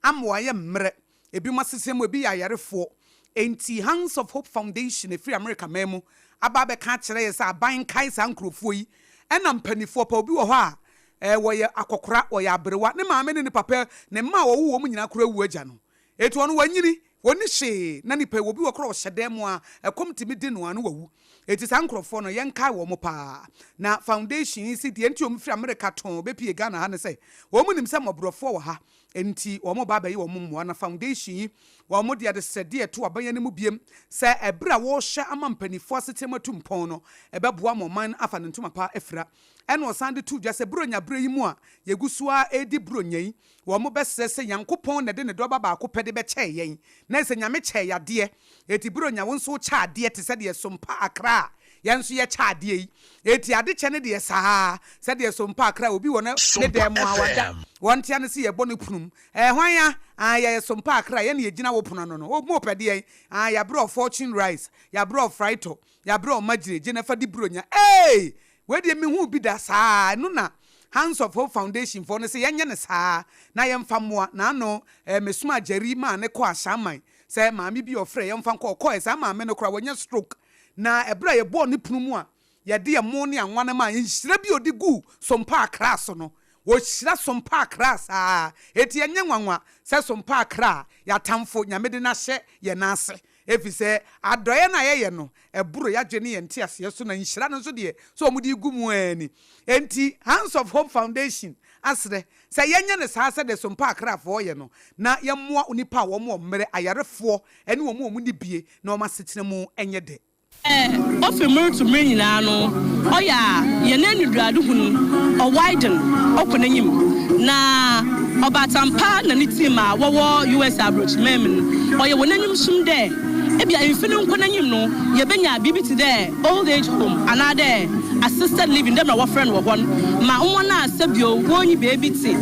ama wayɛ mmerɛ. Ebinom asetena mu, ebi yɛ ayarefoɔ. Enti Hands of Hope Foundation ɛfiri Amerika man mu aba abɛka akyerɛ yɛ sɛ aban nkae saa nkurɔfoɔ yi, ɛna mpaninfoɔ pa, obi wɔ hɔ a Ɛɛ, wɔyɛ akɔkora, wɔyɛ aberewa. Ne maame ne ne papa, ne mma a wɔwoo wɔn nyinaa koraa awu agya no. Enti ɔno wanyini, ɔnni hwee. Na nipa yi, obi wɔ koraa a ɔhyɛ dan mu a, ɛkɔm tumi de no a, na wawu. Enti saa nkorɔfoɔ no, yɛnkae wɔn paa. Na foundation yi se deɛ nti a wɔfiri Amerika tɔnn bɛpue Ghana ha ne sɛ, wɔn nim sɛ mmɔborɔfoɔ wɔ ha. Enti wɔreba abɛyɛ wɔn mmoa. Na foundation yi, wɔde adesrɛdeɛ reto aban anim biom sɛ ɛberɛ a wɔrehyɛ ama mpaninfoɔ asetena mu atu mpɔn no, ɛbɛboa ma ɔman no afa ne ntoma pa afira. Ɛna ɔsan de too dwa sɛ Buronya berɛ yi mu a yɛgu so ara redi Buronya yi, wɔbɛsrɛ sɛ Nyankopɔn na ɛde ne dɔba baako pɛ de bɛkyɛɛ yɛn. Na ɛsɛ Nyame kyɛɛ yadeɛ, enti Buronya wo nso wokyɛ adeɛ te sɛ deɛ Sompa Accra a Yɛn nso yɛkyɛ adeɛ yi. Enti adekyɛ no deɛ saa. Sɛdeɛ Sompa Accra obi wɔ ne dan mu a wada. Wɔntea no se yɛbɔ ne pono mu. Ɛɛ hwan a? Aah yɛyɛ Sompa Accra, yɛn na yɛgyina wo pono ano no. Wo mopɛ deɛn? Aah yɛabrɛ wo fortune rice, yɛabrɛ wo frytɔ, yɛabrɛ wo magyire, gye na fa di buronya. Eei! Wei deɛ menhuu bi da saa. Ɛno na Hands of Hope Foundation foɔ no se yɛnyɛ no saa na yɛmfa mmoa. Naano eh, mesomaa Jerry maa no kɔɔ Ashaiman sɛ maame bi a ɔfrɛɛ yɛmfa nkɔ. Ɔkɔɔɛ, saa maame no koraa wanya stroke. Na ɛberɛ a yɛbɔɔ ne pono mu a yɛde ɛmo ne anwa no maa, nhyira bi a ɔde guu Sompa Accra so no, wɔhyira Sompa Accra saa. Enti ɛnyɛ nwanwa sɛ Sompa Accra, yɛn atamfo, Nyame de no ahyɛ yɛn nan ase. Efisɛ adɔeɛ no a yɛyɛ no, ɛboro yɛn adwene ne yɛn nteaseɛ so, na nhyira no nso deɛ, sɛ wɔde regu mu ara ni. Enti Hands of Hope Foundation asrɛ sɛ yɛnyɛ no saa sɛdeɛ Sompa Accrafoɔ yɛ no, na yɛmmoa onipa a wɔn wɔ mmerɛ, ayarefoɔ ne wɔn a wɔnni bie, na wɔn asetena mu nyɛ dɛ. Dɛ ofi mber to mber nyina no, ɔyɛ a hɛn enyidoadzehu no ɔwiden, ɔkɔ n'enyim. Na ɔbaatan pa na ne team a wɔwɔ US aborɔkyiman mu no, ɔyɛ hɔn enyimsum dɛ ebia mfe no nkɔ n'enyim no, yebenya biribi tse dɛ old age home anaadɛ assisted living dɛ mbrɛ wɔfrɛ no wɔ hɔ no, ma hɔn a sɛbio wonnyi beebi tse.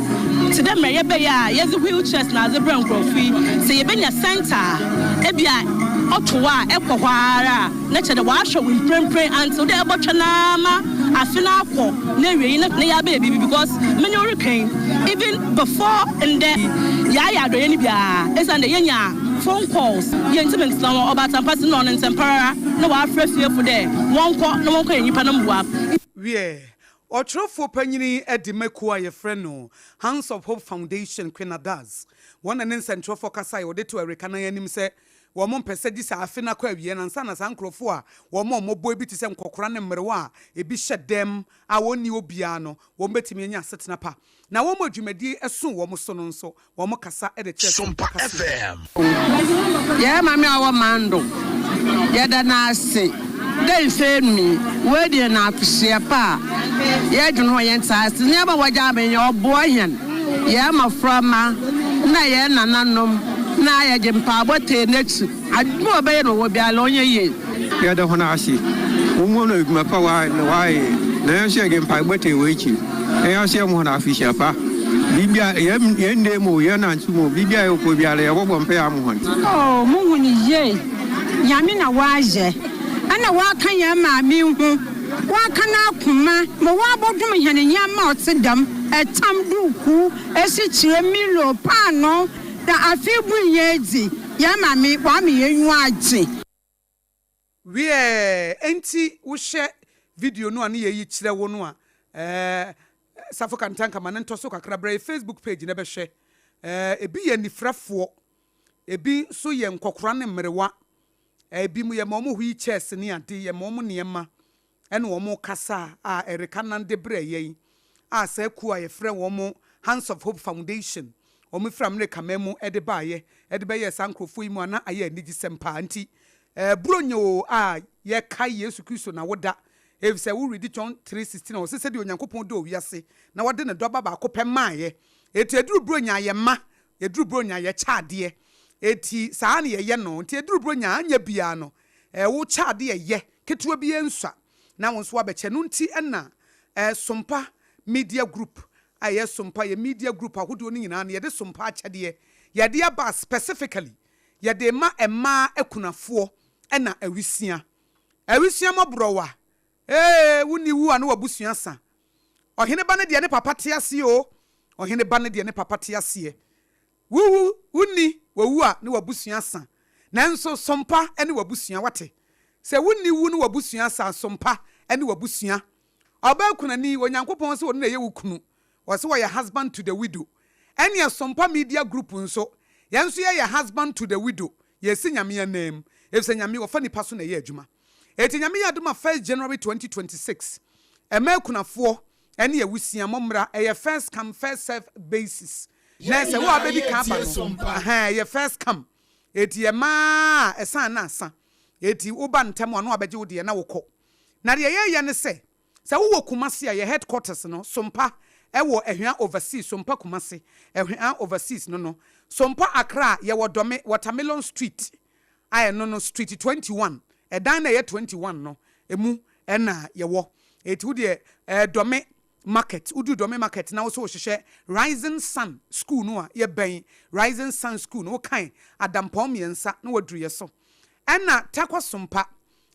Tse dɛ mbrɛ yɛbɛyɛ a yɛdze wheelchairs na adze brɛ nkorɔfo yi, sɛ yebenya centre a ebia ɔto wo a ekɔ hɔ ara a na kyerɛ dɛ wɔahwɛ wo mprempren until dɛ ebɔtwɛn ara ma afe no akɔ n'ewiei na yɛabɛyɛ biribi because menye wo reka yi even before ndɛ yɛayɛ adɔyɛ no bi ara esiandɛ yenya phone calls yenntum nntsena hɔ ɔbaatan pa se nna ɔno ntsɛmparara na ɔafrɛ fiefo dɛ wɔnkɔ na wɔnkɔyɛ nyimpa no mboa. Wiɛ, ɔkyerɛwfo panyin de ma kuw a wɔfrɛ no Hands of Hope Foundation, Queen Adaz, wɔn na ne nsɛnkyerɛwfo kasae a wɔde too Awureka nan anim sɛ wɔmpɛ sɛ gye sɛ afe no akɔ awiei ansa na saa nkurɔfo a wɔn a wɔbɔ bi te sɛ nkɔkora ne mmerewa a ebi hyɛ dɛm a wɔnni obiara no, wɔbetumi anya asetena pa. Na wɔn a dwumadi so wɔn so no nso, wɔkasa de kyerɛ Sompa Sompa kaseɛ. FM. Yɛn Maame a ɔwɔ Mando, yɛda no ase dɛ mfe enum yi, oedi hɛn afehyia pa a yɛdwen ho a yɛnntse ase. Ndzɛmba a wɔgye ama hɛn yi, ɔboa hɛn, hɛn mboframba na hɛn nananom na yɛgye mpaabɔ taa n'ekyir. Adwuma a ɔbɛyɛ no wɔ hɔ biara, ɔnyɛ yie. Yɛda hɔn ase. Wohun edwuma pa wɔayɛ, na hɛn so yɛdze mpaabɔ taa hɔn ekyir. Hɛn so yɛma hɔn afehyia pa. Biribiara, hɛn hɛn nda mu o, hɛn nantsew mu o, biribiara a yɛbɔkɔ biara, yɛbɔbɔ mpaa ama hɔn. Oh, muhu no yie. Nyame na ɔayɛ. Nna ɔaka hɛn maame ho, ɔaka n'akoma ma ɔabɔdom hɛn ndzɛmba a ɔtse dɛm, tam, duukuu, esikyire, milo, paanoo, na afei bui hɛn edzi. Hɛn maame, ɔama hɛn enyiwa agye. Wiɛ, enti wohwɛ video no a ne yɛyi kyerɛ wo no a, ɛɛ, Safo Kantanka ma no ntɔ so kakra, bra yɛ Facebook page na bɛhwɛ. Ɛɛ, ebi yɛ anifirafoɔ, ebi nso yɛ nkɔkora ne mmerewa, ebinom yɛma wɔn wheel chairs ne ade, yɛma wɔn nneɛma. ɛne wɔn kasa a ɛreka de brɛɛ yɛn a saa kuo a yɛfrɛ wɔn Hands of Hope Foundation wɔn firi Amerika man mu de baeɛ de bɛyɛɛ saa nkorɔfoɔ yi mu a na ayɛ anigyesɛm paa nti Buronya o a yɛkae Yesu Kristo na woda efisɛ wo readi John 3:16 a ɔse sɛdeɛ Onyankopɔn dɔɔ wiase na ɔde ne dɔba baako pɛ maeɛ enti ɛduru Buronya a yɛma ɛduru Buronya a yɛkyɛ adeɛ enti saa na yɛyɛ no nti ɛduru Buronya a anyɛ biara no wokyɛ adeɛ yɛ ketewa bi nsua na wo nso woabɛkyɛ. Ɛno nti na Sompa Media Group a ɛyɛ Sompa, yɛ media group ahodoɔ no nyinaa no, yɛde Sompa akyɛdeɛ yɛde aba specifically yɛde rema mmaa akunafoɔ ɛna awisia. Awisia mmɔborɔwa, ee, wonni wu a na w'abusua sa. Ɔhene ba no deɛ ne papa te aseɛ o, ɔhene ba no deɛ ne papa te aseɛ. Wuwu, wunni, wawu a ne w'abusua sa. Nanso sompa ne w'abusua, wate? Sɛ wunni wu ne w'abusua sa a, sompa ne w'abusua. Ɔbaa kunani, Onyankopɔn se ɔno na ɛyɛ wo kunu. Ɔse ɔyɛ husband to the widow. Ɛneɛ Sompa Media Group nso, yɛn nso yɛyɛ husband to the widow. Yɛsi Nyame ananmu, efisɛ Nyame ɔfa nipa so na ɛyɛ adwuma. Enti Nyame yɛ adom a first January 2026, ɛmaa akunafoɔ ne awusia mo mmra, ɛyɛ first come first serve basis. Na sɛ wo a wobɛdi kan aba no, ahaa, ɛyɛ first come. Enti ɛmaa a ɛsan na asa. Enti woba ntɛm a na wabɛgye wo deɛ na wokɔ. Na deɛ yɛyɛ ne sɛ, sɛ wowɔ Kumasi a, yɛ headquarters no, Sompa, ɛwɔ Ahwea Overseas, Sompa Kumasi, Ahwea Overseas no no. Sompa Accra, yɛwɔ Dome, Watermelon Street, a ɛno no, Street 21, ɛdan no a ɛyɛ 21 no, ɛmu ɛna yɛwɔ. Eti wo deɛ ɛɛ Dɔme market, woduru Dɔme market na wo so wohyehyɛ Rising Sun School no a, yɛbɛn Rising Sun School no, wokan adampɔn mmiɛnsa na waduru yɛ so. Ɛna Tarkwa Sompa,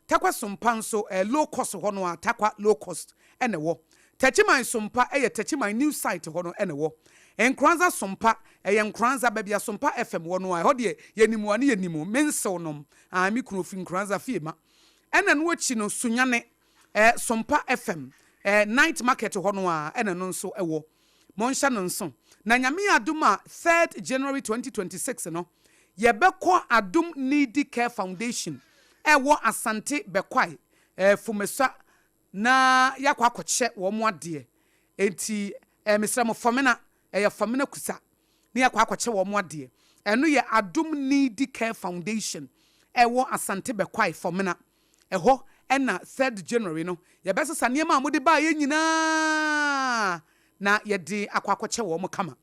Tarkwa Sompa nso ɛɛ low cost hɔ no a, Tarkwa low cost ɛna ɛwɔ. Techiman Sompa ɛyɛ Techiman new site hɔ no ɛna ɛwɔ. Nkoranza Sompa ɛyɛ Nkoranza baabi a Sompa FM wɔ no a, ɛhɔ deɛ yɛnim a ne yɛnim mensew nom, ah, me kunu ofi Nkoranza fie ma. Ɛna no akyi no Sunyane Sompa FM night market hɔ no a ɛna no nso ɛwɔ. Monhyɛ no nso. Na Nyame yɛ adom a 3rd January 2026 no, yɛbɛkɔ Adom Needy Care Foundation ɛwɔ Asante Bɛkwae, Fumesua na yɛakɔ akɔkyɛ wɔn adeɛ. Enti mesrɛ mo, Fɔmena, ɛyɛ Fɔmena Kusa na yɛakɔ akɔkyɛ wɔn adeɛ. Ɛno yɛ Adom Needy Care Foundation ɛwɔ Asante Bɛkwae, Fɔmena. Ɛhɔ ɛna 3rd January no yɛbɛsesa nneɛma a mode baeɛ nyinaa na yɛde akɔ akɔkyɛ wɔn kama.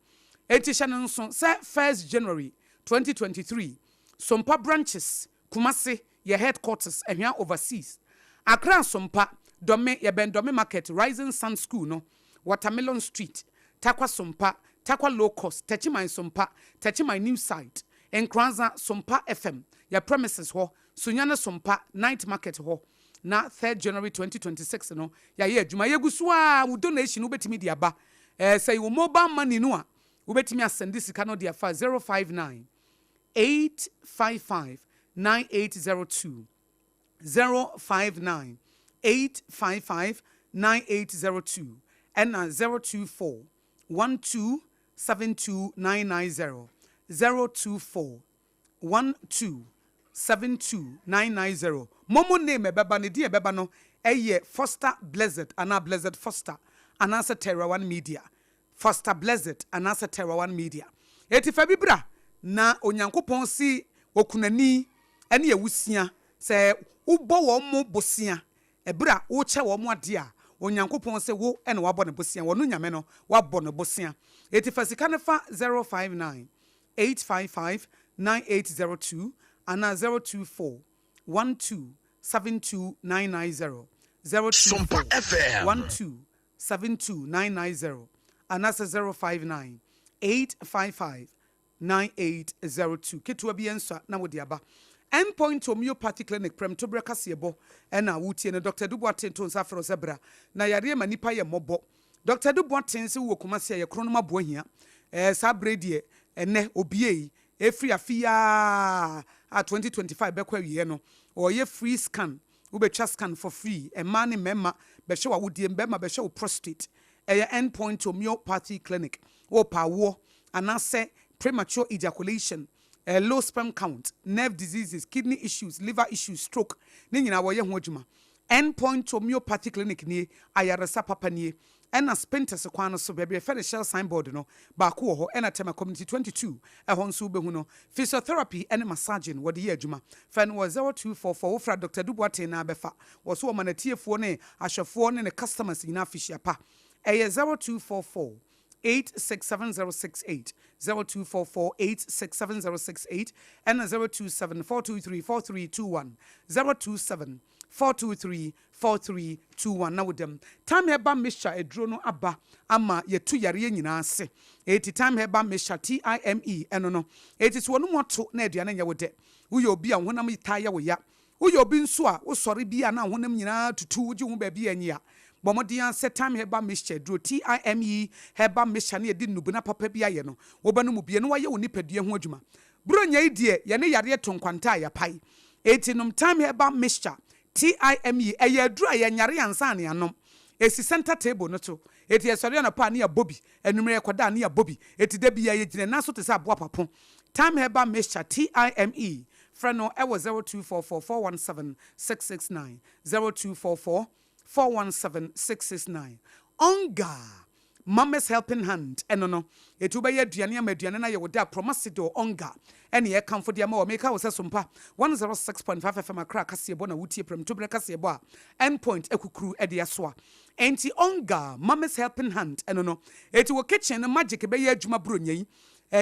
Enti hyɛ no nso sɛ 1st January 2023, Sompa branches, Kumasi yɛ headquarters, Ahwea Overseas, Accra Sompa, Dome, yɛbɛn Dome Market, Rising Sun School no, Watermelon Street, Tarkwa Sompa, Tarkwa Low Cost, Techiman Sompa, Techiman New Site, Nkoranza Sompa FM, yɛ premises hɔ, Sunyani Sompa, Night Market hɔ. Na 3rd January 2026 no, yɛayɛ adwuma. Yɛgu so a wo donation wobɛtumi de aba. Sɛ wo mobile money no a, wobɛtumi asɛnde sika no de afa 059 855 9802, 059 855 9802 ɛna 024 12 72990, 024 12 72990. Momo name ɛbɛba ne din ɛbɛba no ɛyɛ Foster Blessed anaa Blessed Foster anaasɛ Terra One Media, Foster Blessed anaasɛ Terra One Media. Eti fa bi bra na Onyankopɔn si okunani ɛne awusia sɛ wobɔ wɔn mo bosea ɛberɛ a wokyɛ wɔn mo adeɛ a, Onyankopɔn sɛ wo ɛna wabɔ ne bosea, wɔno Nyame no wabɔ ne bosea. Eti fa sika no fa 059 855 9802 anaa 024 12 72990, 024 12 72990 anaasɛ 059 855 9802. Ketewa bi nso na wode aba. Endpoint Homeopathy Clinic, Prɛmtoberɛ kaseɛbɔ ɛna wotie no. Dr Adu Boateng to nsa frɛ wo sɛ bra na yareɛ ma nipa yɛ mmɔbɔ. Dr Adu Boateng sɛ wowɔ Kumase a, yɛ kronom aboa hia saa berɛ deɛ ɛnɛ obiei ɛfiri afe yi a 2025 bɛkɔ awieɛ no, ɔyɛ free scan. Wobɛtwa scan for free. Mmaa ne mmarima bɛhwɛ w'awodeɛ, mmarima bɛhwɛ wo prostate. Ɛyɛ Endpoint Homeopathy Clinic. Wɔpa awoɔ anaasɛ premature ejaculation, low sperm count, nerve diseases, kidney issues, liver issues, stroke ne nyinaa wɔyɛ ho adwuma. Endpoint Homeopathy Clinic nie, ayaresa papa nie. Ɛna Spintex kwan no so baabi a yɛfrɛ no Shell signboard no baako wɔ hɔ, ɛna Tema Community 22 ɛhɔ nso wobɛhu no. Physiotherapy ne massaging wɔde yɛ adwuma. Frɛ no wɔ 0244 wofra Dr Adu Boateng na abɛfa wɔ so. Wɔma n'atiefoɔ ne ahwɛfoɔ ne ne customers nyinaa afihyia pa. Ɛyɛ 0244 867068, 0244 867068 ɛna 027 423 4321, 027 423 4321 na wodam. Time Herbal Mixture aduro no aba ama yɛtu yareɛ nyinaa ase. Eti Time Herbal Mixture, Time, ɛno no eti so wɔn mu ato na aduane nyɛ wo dɛ, woyɛ obi a honam taa yɛ wo ya, woyɛ obi nso a wosɔre bi a na honam nyinaa tutu wogye ho baabi a anyi a, bɔ mmɔden sɛ Time Herbal Mixture aduro, Time Herbal Mixture ne yɛde nnubona papa bi ayɛ no, wɔba no mu bie na wayɛ wo nipadua ho adwuma. Buronya yi deɛ, yɛne yareɛ to nkwanta a yɛpae. Eti nom Time Herbal Mixture, Time. Ɛyɛ aduro a yɛnyare ansa ne anom. Esi center table no so. Eti yɛsɔre anɔpa a ne yɛbɔ bi, anwummerɛ yɛkɔda a ne yɛbɔ bi. Eti da bi a yɛgyina nan so te sɛ aboa papo. Time Herbal Mixture, Time, frɛ no ɛwɔ 0244 417 669, 0244 417 669. Onga Mama's Helping Hand ɛno no. Eti wobɛyɛ aduane ama aduane no ayɛ wo dɛ a, Promasidor Onga ɛne yɛkamfo de ama wɔ. Meka wo sɛ Sompa 106.5 FM Accra kaseɛbɔ na wotie, Prɛmtoberɛ kaseɛbɔ a Endpoint akukuru de asoa. Enti Onga Mama's Helping Hand ɛno no. Eti wɔ kitchen no magic bɛyɛ adwuma buronya yi.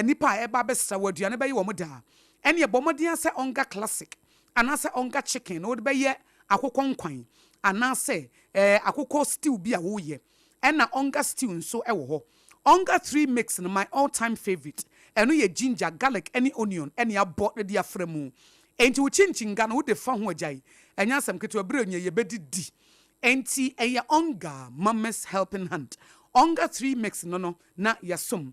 Nipa a ɛba abɛsra wɔ aduane bɛyɛ wɔn daa. Ɛne ɛbɔ mmɔden sɛ Onga Classic anaasɛ Onga Chicken na wode bɛyɛ akokɔ nkwan. anaasɛ ɛɛ akokɔ stew bi a woreyɛ. Ɛna Onga stew nso wɔ hɔ. Onga 3 mix no my all time favourite. Ɛno yɛ ginger, garlic ne onion ne abɔ de afra mu. Enti wo kyinkyin-ga no wode fa ho agyae. Ɛnyɛ asɛm ketewa, berɛ nyɛ yɛbɛdidi. Enti ɛyɛ Onga mama's helping hand. Onga 3 mix no no na yɛsom.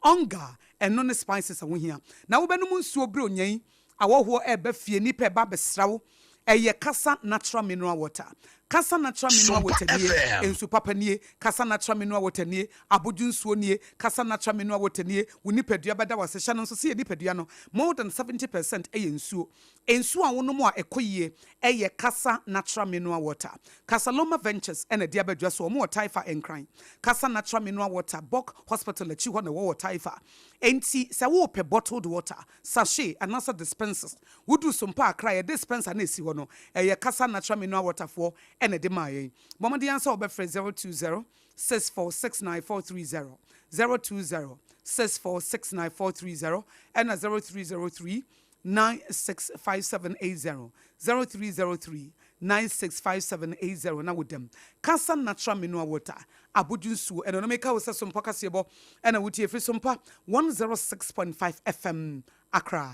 Onga, ɛno ne spices a wohia. Na wobɛnom nsuo berɛ onyan, awɔhoɔ ɛreba fie, nnipa ɛreba abɛsra wo. Ɛyɛ Kasa Natural Mineral Water. Kasa Natural Mineral Sompa Water nie, FM. nsu papa nie, Kasa Natural Mineral Water nie, abodwo nsuo nie, Kasa Natural Mineral Water nie, wo nipadua bɛda wo ase. Hyɛ no nso sɛ yɛn nipadua no, more than 70% yɛ nsuo. Nsuo a wonom a ɛkɔ yie yɛ Kasa Natural Mineral Water. Casaloma Ventures na ɛde aba dwa so. Wɔn wɔ Taifa, Nkran. Kasa Natural Mineral Water, Bok Hospital akyi hɔ na ɛwɔ wɔ Taifa. Enti sɛ worepɛ bottled water, sachet anaasɛ dispensers, woduru Sompa Accra a, yɛn dispenser no a ɛsi hɔ no, ɛyɛ Kasa Natural Mineral Water foɔ na ɛde maa yɛn. Bɔ mmɔden ara sɛ wobɛfrɛ 020 6469 430, 020 6469 430 ɛna 0303 965780, 0303 965780 na wodam. Kasa Natural Mineral Water, abodwo nsuo, ɛno no meka wo sɛ Sompa kaseɛbɔ ɛna wotie firi Sompa 106.5 FM Accra.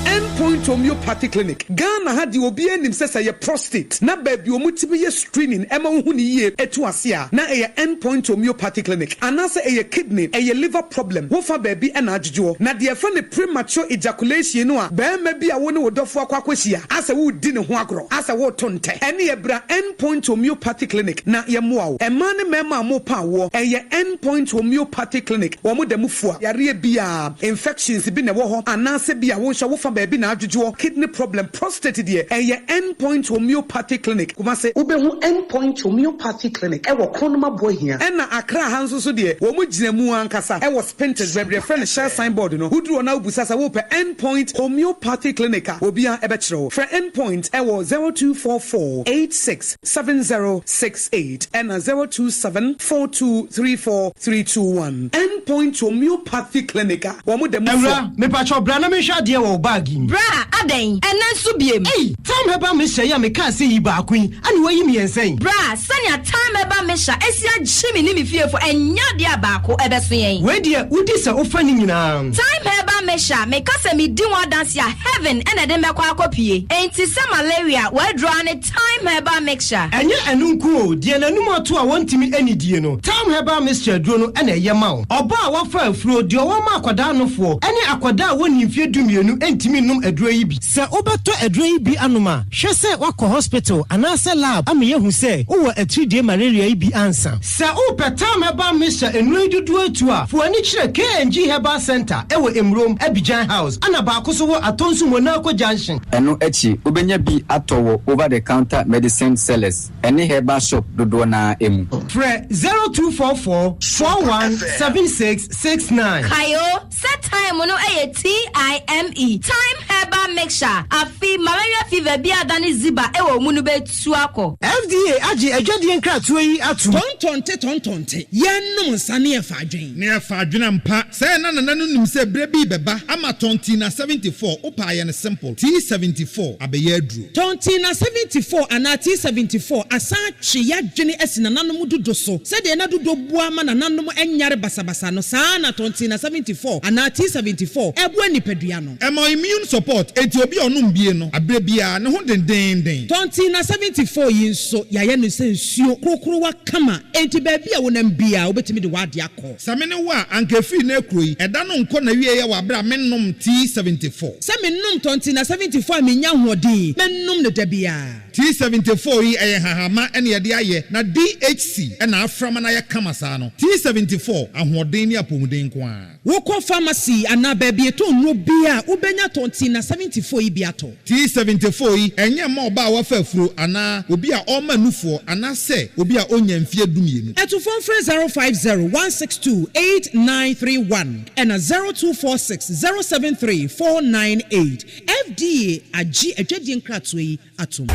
End Point Homeopathy Clinic, Ghana ha deɛ obiara nim sɛ sɛ ɛyɛ prostate na baabi a wɔtumi yɛ screening ma wohu no yie tu ase a na ɛyɛ End Point Homeopathy Clinic anaasɛ ɛyɛ kidney, ɛyɛ liver problem, wofa baabi na adwodwoɔ. Na deɛ yɛfrɛ no premature ejaculation no a barima bi a wo ne wo dɔfoɔ akɔ akɔhyia asɛ woredi ne ho agorɔ, asɛ woreto ntɛ, ɛneɛ bra End Point Homeopathy Clinic na yɛmmoa wo. Mmaa ne mmarima a morepa awoɔ, ɛyɛ End Point Homeopathy Clinic, wɔn da mu fua yareɛ biara. Infections bi na ɛwɔ hɔ anaasɛ bi a wo nso wofa baabi na adwodwoɔ, kidney problem, prostate deɛ ɛyɛ End Point Homeopathy Clinic, Kumasi. Wobɛhu End Point Homeopathy Clinic wɔ Kronum Aboahia. Ɛna Accra ha nso so deɛ wɔn gyina mu ankasa wɔ Spintex baabi a yɛfrɛ no Shell sign board no. Woduru hɔ na wobisa sɛ wopɛ End Point Homeopathy Clinic a, obiara bɛkyerɛ wo. Frɛ End Point wɔ 0244 86 7068 ɛna 027 4234 321. End Point Homeopathy Clinic a wɔn da mu fua. Awura, mepakyɛw bra na menhwɛ adeɛ wɔ wo bag yi mu. Bra, adɛn? Ɛnnɛ nso biem? Ei! Thyme Herbal Mixture yi a mekaa sɛ yi baako yi, ɛna woayi mmiɛnsa yi? Bra, sɛnea Thyme Herbal Mixture asi agye me ne me fiefo, ɛnyɛ adeɛ a baako ɛbɛso yɛn. Wei deɛ, wodi sɛ wofa ne nyinaa. Thyme Herbal Mixture, meka sɛ medi ho adanse a, heaven na ɛde me bɛkɔ akɔpue. Enti sɛ malaria, w'aduro ara ne Thyme Herbal Mixture. Ɛnyɛ ɛno nko o, deɛ n'anum ato a wɔntumi nnidie no, Thyme Herbal Mixture aduro no na ɛyɛ ma wo. Ɔbaa a wafa afuro, deɛ ɔwɔ ma akwadaa nofoɔ, ne akwadaa a wɔnnii mfeɛ dumienu ntumi nnom aduro yi bi. Sɛ wobɛtɔ aduro yi bi anom a, hwɛ sɛ woakɔ hospital anaasɛ lab ama yɛahu sɛ wowɔ atiridie malaria yi bi ansa. Sɛ wopɛ Thyme Herbal Mixture nnuro yi dodoɔ atu a, fa w'ani kyerɛ KNG Herbal Centre wɔ Mmrom, Abidjan House, ɛna baako nso wɔ Atonsu Monaco Junction. Ɛno akyi, wobɛnya bi atɔ wɔ over-the-counter medicine sellers ne herbal shop dodoɔ no ara mu. Frɛ 0244 41 76 69. Kae o, sɛ thyme no yɛ TIME, Thyme Herbal Mixture, afe malaria fever bi a adane ziba wɔ wo mu no bɛtu akɔ. FDA agye adwadie nkratoɔ yi atom. Tɔntɔnte tɔntɔnte, yɛnnom nsa ne yɛfa adwen. Ne yɛfa adwen ampa. Sɛɛ na Nana no nim sɛ berɛ bi rebɛba ama Tɔntina 74, wopɛ a yɛ no simple, T74 abɛyɛ aduro. Tɔntina 74 anaa T74 asan atwe y'adwene asi nananom dodo so. Sɛdeɛ na dodo boa ma nananom nyare basabasa no, saa ara na Tɔntina 74 anaa T74 boa nipadua no. Ɛma immune support, enti obi a ɔnom bie no, aberɛ biara, ne ho dendeenden. Tɔntina 74 yi nso, yɛayɛ no sɛ nsuo korokorowa kama, enti baabi a wonam biara, wobɛtumi de w'adeɛ akɔ. Sɛ me ne wo a, anka ɛfiri nnɛ rekuro yi, ɛda no nkɔ n'awieɛ wɔ aberɛ a mennom tea 74. Sɛ menom tɔntina 74 a mennya ahoɔden, mɛnom no da biara. Tea 74 yi, ɛyɛ nhahamma na yɛde ayɛ, na DHC na afra ma no ayɛ kama saa no. Tea 74, ahoɔden ne apɔmuden nko ara. Wokɔ pharmacy anaa baabi yɛtɔn nnuro biara a, wobɛnya tɔntina 74 yi bi atɔ. T74 yi, ɛnyɛ mma ɔbaa a wafa afuro anaa obi a ɔrema nufoɔ anaasɛ obi a ɔnnya mfeɛ dumienu. Atufoɔ mfrɛ 050 162 8931 ɛna 0246 073 498. FDA agye adwadie nkratoɔ yi atom.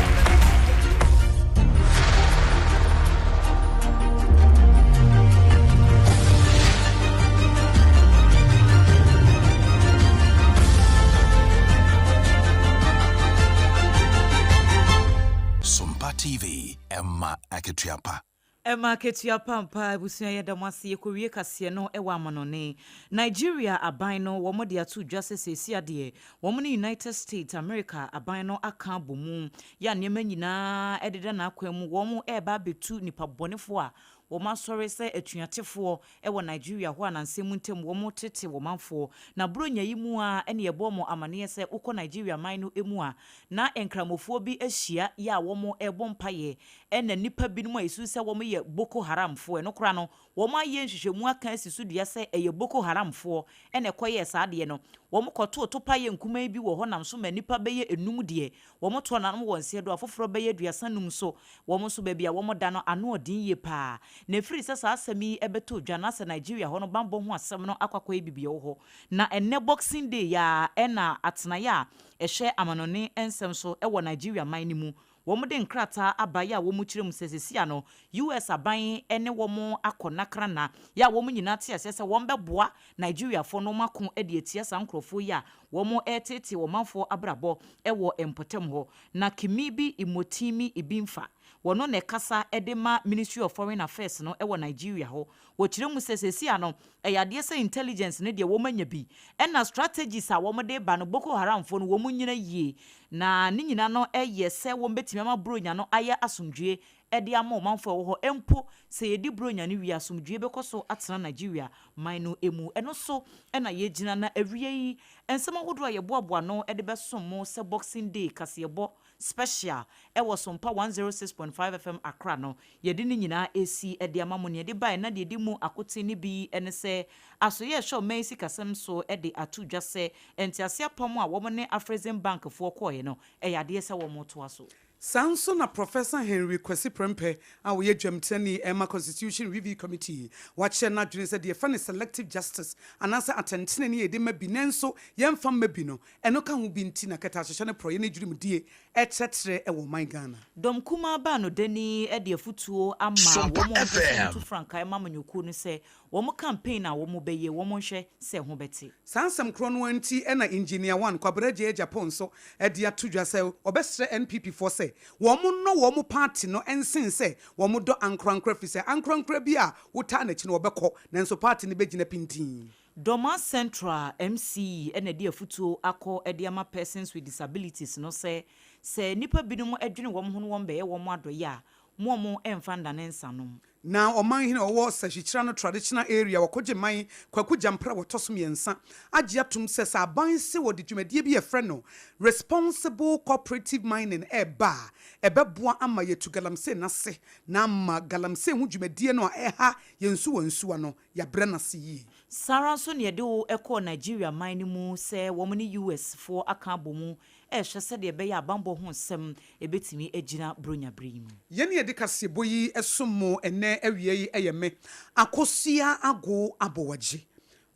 TV, ɛma akatua pa. Ɛma akatua pa ampa. Abusua yɛda mo ase. Yɛkɔwie kaseɛ no wɔ amanɔne. Nigeria aban no wɔn de ato dwa sɛ seesei adeɛ wɔn ne United States America aban no aka abɔ mu yɛ a nneɛma nyinaa ɛdeda n'akwan mu wɔn ɛreba abɛtu nipa bɔnefoɔ a wɔn asɔre sɛ atuatefoɔ wɔ Nigeria hɔ a nansa mu ntam wɔn tete wɔn manfoɔ. Na Buronya yi mu ara na yɛbɔɔ mo amaneɛ sɛ wokɔ Nigeria man no mu a na Nkramofoɔ bi ahyia yɛ a wɔn rebɔ mpaeɛ ɛna nnipa binom a yɛsusu sɛ wɔn yɛ Boko Haram foɔ ɛno koraa no wɔn ayɛ nhwehwɛmu aka asi so dua sɛ ɛyɛ Boko Haram foɔ ɛna ɛkɔyɛɛ saa adeɛ no. Wɔn kɔtoo topaeɛ nkumaa bi wɔ hɔ nam so ma nnipa bɛyɛ nnum deɛ wɔn toɔ nanom wɔ nseɛ do afoforɔ bɛyɛ 35 nso wɔn nso baabi a wɔn da no ano ɔden yie paa. Na ɛfiri sɛ saa asɛm yi bɛtɔ dwa na sɛ Nigeria hɔ no banbɔ ho asɛm no akɔ akɔyɛ biribi wɔ hɔ. Na ɛnnɛ Boxing Day yi ara na atenaeɛ a ɛhwɛ amanɔne nsɛm so wɔ Nigeria man no mu wɔde nkrataa aba yɛ a wɔkyerɛ mu sɛ sesia no US aban ne wɔn akɔ nakranna yɛ a wɔn nyinaa te aseɛ sɛ wɔn bɛboa Nigeriafoɔ na wɔn ako de atia saa nkorɔfoɔ yi a wɔn reteetee ɔmanfoɔ abrabɔ wɔ mpɔtam hɔ. Na Kimibi Imotimi Ibinfa, wɔno na ɛkasa de ma Ministry of Foreign Affairs no wɔ Nigeria hɔ. Wɔkyerɛ mu sɛ sesia no ɛyɛ adeɛ sɛ intelligence no deɛ wɔn anya bi ɛna strategies a wɔn de ba no Boko Haramfoɔ no wɔn nyina yie na ne nyina no yɛ sɛ wɔn bɛtumi ama Buronya no ayɛ asomdwoeɛ de ama ɔmanfoɔ a ɛwɔ hɔ mpo sɛ yɛdi Buronya no wie a asomdwoeɛ bɛkɔ so atena Nigeria man no mu. Ɛno so na yɛgyina na awia yi nsɛm ahodoɔ a yɛboaboa ano de bɛsom mo sɛ Boxing Day kaseɛbɔ Special ɛwɔ Sompa 106.5 FM Accra no, yɛde ne nyinaa resi de ama mo. Nea ɛde bae na deɛ ɛdi mu akoten no bi ne sɛ, Asoeɛ a ɛhwɛ ɔman yi sikasɛm so de ato dwa sɛ ntease apam a wɔn ne Afrexim Bank foɔ kɔeɛ no, ɛyɛ adeɛ sɛ wɔretoa so. Saa nso na Professor Henry Kwasi Prempeh a ɔyɛ dwamtenani ma Constitution Review Committee, wakyerɛ n'adwene sɛ deɛ yɛfrɛ no selective justice anaasɛ atɛntenenee a yɛde ma bi nanso yɛmfa mma bi no, Ɛno ka ho bi nti na kɛtɛasehyɛ ne porɔeɛ ne dwirimdie trɛtrɛ wɔ ɔman Ghana. Dɔm kumaa baanodani de afutuo ama Sompa wɔn a wɔpɛ sɛ FM. wɔtu frankae ma amanyɔkuo no sɛ wɔn campaign a wɔbɛyɛ wɔn nhwɛ sɛ ɛho bɛte. Saa nsɛm korɔ no ara nti na Engineer One Kwabena Agyei Agyapong nso de ato dwa sɛ ɔbɛsrɛ NPP foɔ sɛ wɔn nnɔ wɔn party no nsen sɛ wɔn dɔ ankorankora firi sɛ ankorankora bi a wotaa n'akyi no ɔbɛkɔ nanso party no bɛgyina pintinn. Dormaa Central MC na ɛde afutuo akɔ de ama Persons with Disabilities no sɛ, sɛ nnipa binom dwene wɔn ho na wɔn bɛyɛ wɔn adɔeɛ a, mo a mo mfa nnane nsanom. Na ɔmanhene a ɔwɔ Sahwikyerɛ no Traditional Area wɔ Kogyeman, Kwaku Gyampra a wɔtɔ so mmiɛnsa, agye atom sɛ sɛ aban se wɔde dwumadie bi a yɛfrɛ no Responsible Cooperative Mining reba a, ɛbɛboa ama yɛatu galamsey no ase na ama galamsey ho dwumadie no a ɛreha yɛn nsuwansuwa no, yɛabrɛ no ase yie. Saa ara nso na yɛde wo kɔɔ Nigeria man no mu sɛ wɔn ne US foɔ aka abɔ mu rehwɛ sɛdeɛ ɛbɛyɛ a banbɔ ho nsɛm bɛtumi agyina Buronya berɛ yi mu. Yɛn a yɛde kaseɛbɔ yi som mo ɛnnɛ awia yi yɛ me, Akosua Ago Aboagye.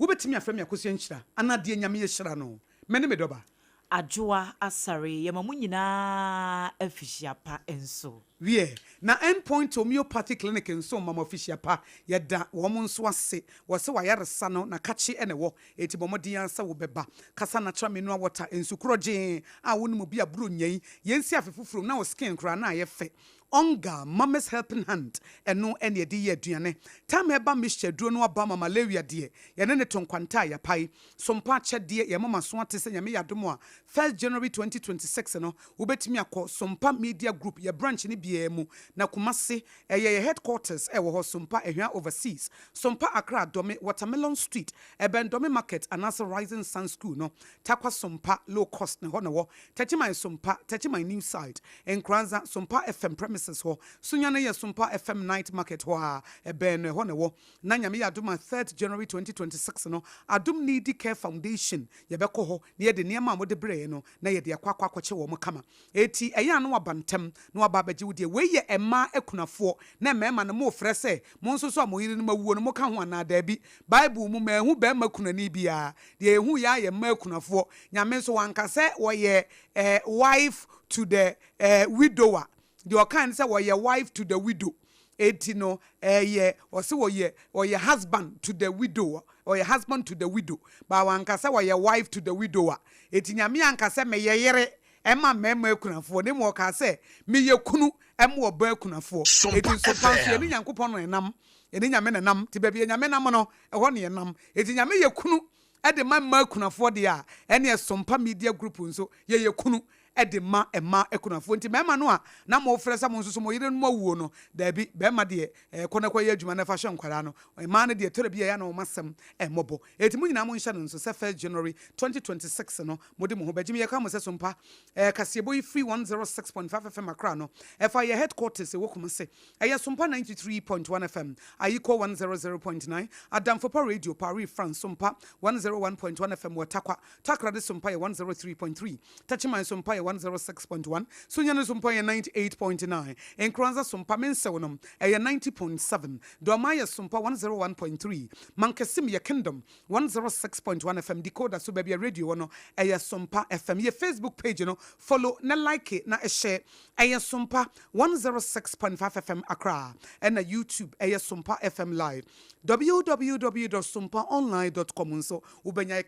Wobɛtumi afrɛ me Akosua Nhyira anaa deɛ Nyame ahyira no. Me ne me dɔba. Adwoa Asare, yɛma mo nyinaa afihyia pa nso. Wiɛ, na End Point Homeopathy Clinic nso ma mo afihyia pa. Yɛda wɔn nso ase. Wɔse w'ayaresa no, n'akakye na ɛwɔ. Enti bɔ mmɔden ara sɛ wobɛba. Kasa Natural Mineral Water, nsu korɔgyee a wonom bi a buro nyɛe. Yɛnsi afe foforo mu na wo skin koraa na ayɛ fɛ. Onga, Mummy's Helping Hand, ɛno na yɛde yɛ aduane. Thyme Herbal Mixture aduro no aba ma malaria deɛ, yɛne no to nkwanta a yɛapae. Sompa akyɛdeɛ, yɛn moma so ate sɛ Nyame yɛ adom a, First January 2026 no, wobɛtumi akɔ Sompa Media Group, yɛ branch no biara mu, na Kumasi, ɛyɛ yɛ headquarters ɛwɔ hɔ, Sompa Ahwea Overseas, Sompa Accra Dome, Watermelon Street, ɛbɛn Dome Market anaasɛ Rising Sun School no, Tarkwa Sompa, Low Cost na ɛhɔ na ɛwɔ, Techiman Sompa, Techiman New Site, Nkoranza, Sompa FM premises hɔ, Sunyani yɛ Sompa FM Night Market hɔ ara, ɛbɛn no, ɛhɔ na ɛwɔ. Na Nyame yɛ adom a third January 2026 no, Adom Needy Care Foundation, yɛbɛkɔ hɔ na yɛde nneɛma a mode brɛɛ no na yɛde akɔ akɔ akɔkyɛ wɔn kama. Enti ɛyɛ a na waba ntɛm na waba abɛgye wo deɛ. Wei yɛ mmaa akunafoɔ na mmarima no mofrɛ sɛ mo nso so a mo yerenom awuo no moka ho anaa? Daabi. Bible mu manhu barima kunani biara. Deɛ yɛhu yɛ ara yɛ mmaa akunafoɔ. Nyame nso wanka sɛ wɔyɛ eh wife to the eh widower. Deɛ ɔkae ne sɛ wɔyɛ wife to the widow. Enti no ɛyɛ ɔse wɔyɛ ɔyɛ husband to the widow ɔyɛ husband to the widow but wanka sɛ wɔyɛ wife to the widower. Enti Nyame anka sɛ meyɛ yere. ma mmarima akunafoɔ, na mmom ɔkaa sɛ, Meyɛ kunu ma ɔbaa akunafoɔ. Enti nso pa nso, yɛne Nyankopɔn na ɛnam, yɛne Nyame na ɛnam, nti baabi a Nyame nam no, ɛhɔ na yɛnam. Enti Nyame yɛ kunu de ma mmaa akunafoɔ deɛ a, ɛneɛ Sompa Media Group nso, yɛyɛ kunu de ma mmaa akunafoɔ. Nti mmarima no a na mofrɛ sɛ mo nso so mo yerenom awuo no, daabi, barima deɛ, kɔ na kɔyɛ adwuma na fa hwɛ nkwadaa no. Mmaa no deɛ, ɛtɔ da bi a ɛyɛ a na wɔn asɛm mmɔbɔ. Enti mo nyinaa monhyɛ no nso sɛ first January 2026 no, mode mo ho bɛgye me. Yɛka mo sɛ Sompa kaseɛbɔ yi firi 106.5 FM Accra no, ɛfa yɛn headquarters ɛwɔ Kumasi. Ɛyɛ Sompa 93.1 FM, Ayikɔ 100.9, Adamfopa Radio, Paris, France, Sompa 101.1 FM wɔ Tarkwa, Takoradi Sompa yɛ 103.3, Techiman Sompa yɛ 106.1, Sunyani Sompa yɛ 98.9, Nkoranza Sompa Mensew no ɛyɛ 90.7, Dormaa yɛ Sompa 101.3, Mankesim yɛ Kingdom 106.1 FM, Decoder so baabi a radio wɔ no ɛyɛ Sompa FM. Yɛ Facebook page no follow na like na share ɛyɛ Sompa 106.5 FM Accra ɛna YouTube ɛyɛ Sompa FM Live. www dot sompaonline dot com nso wobɛnya.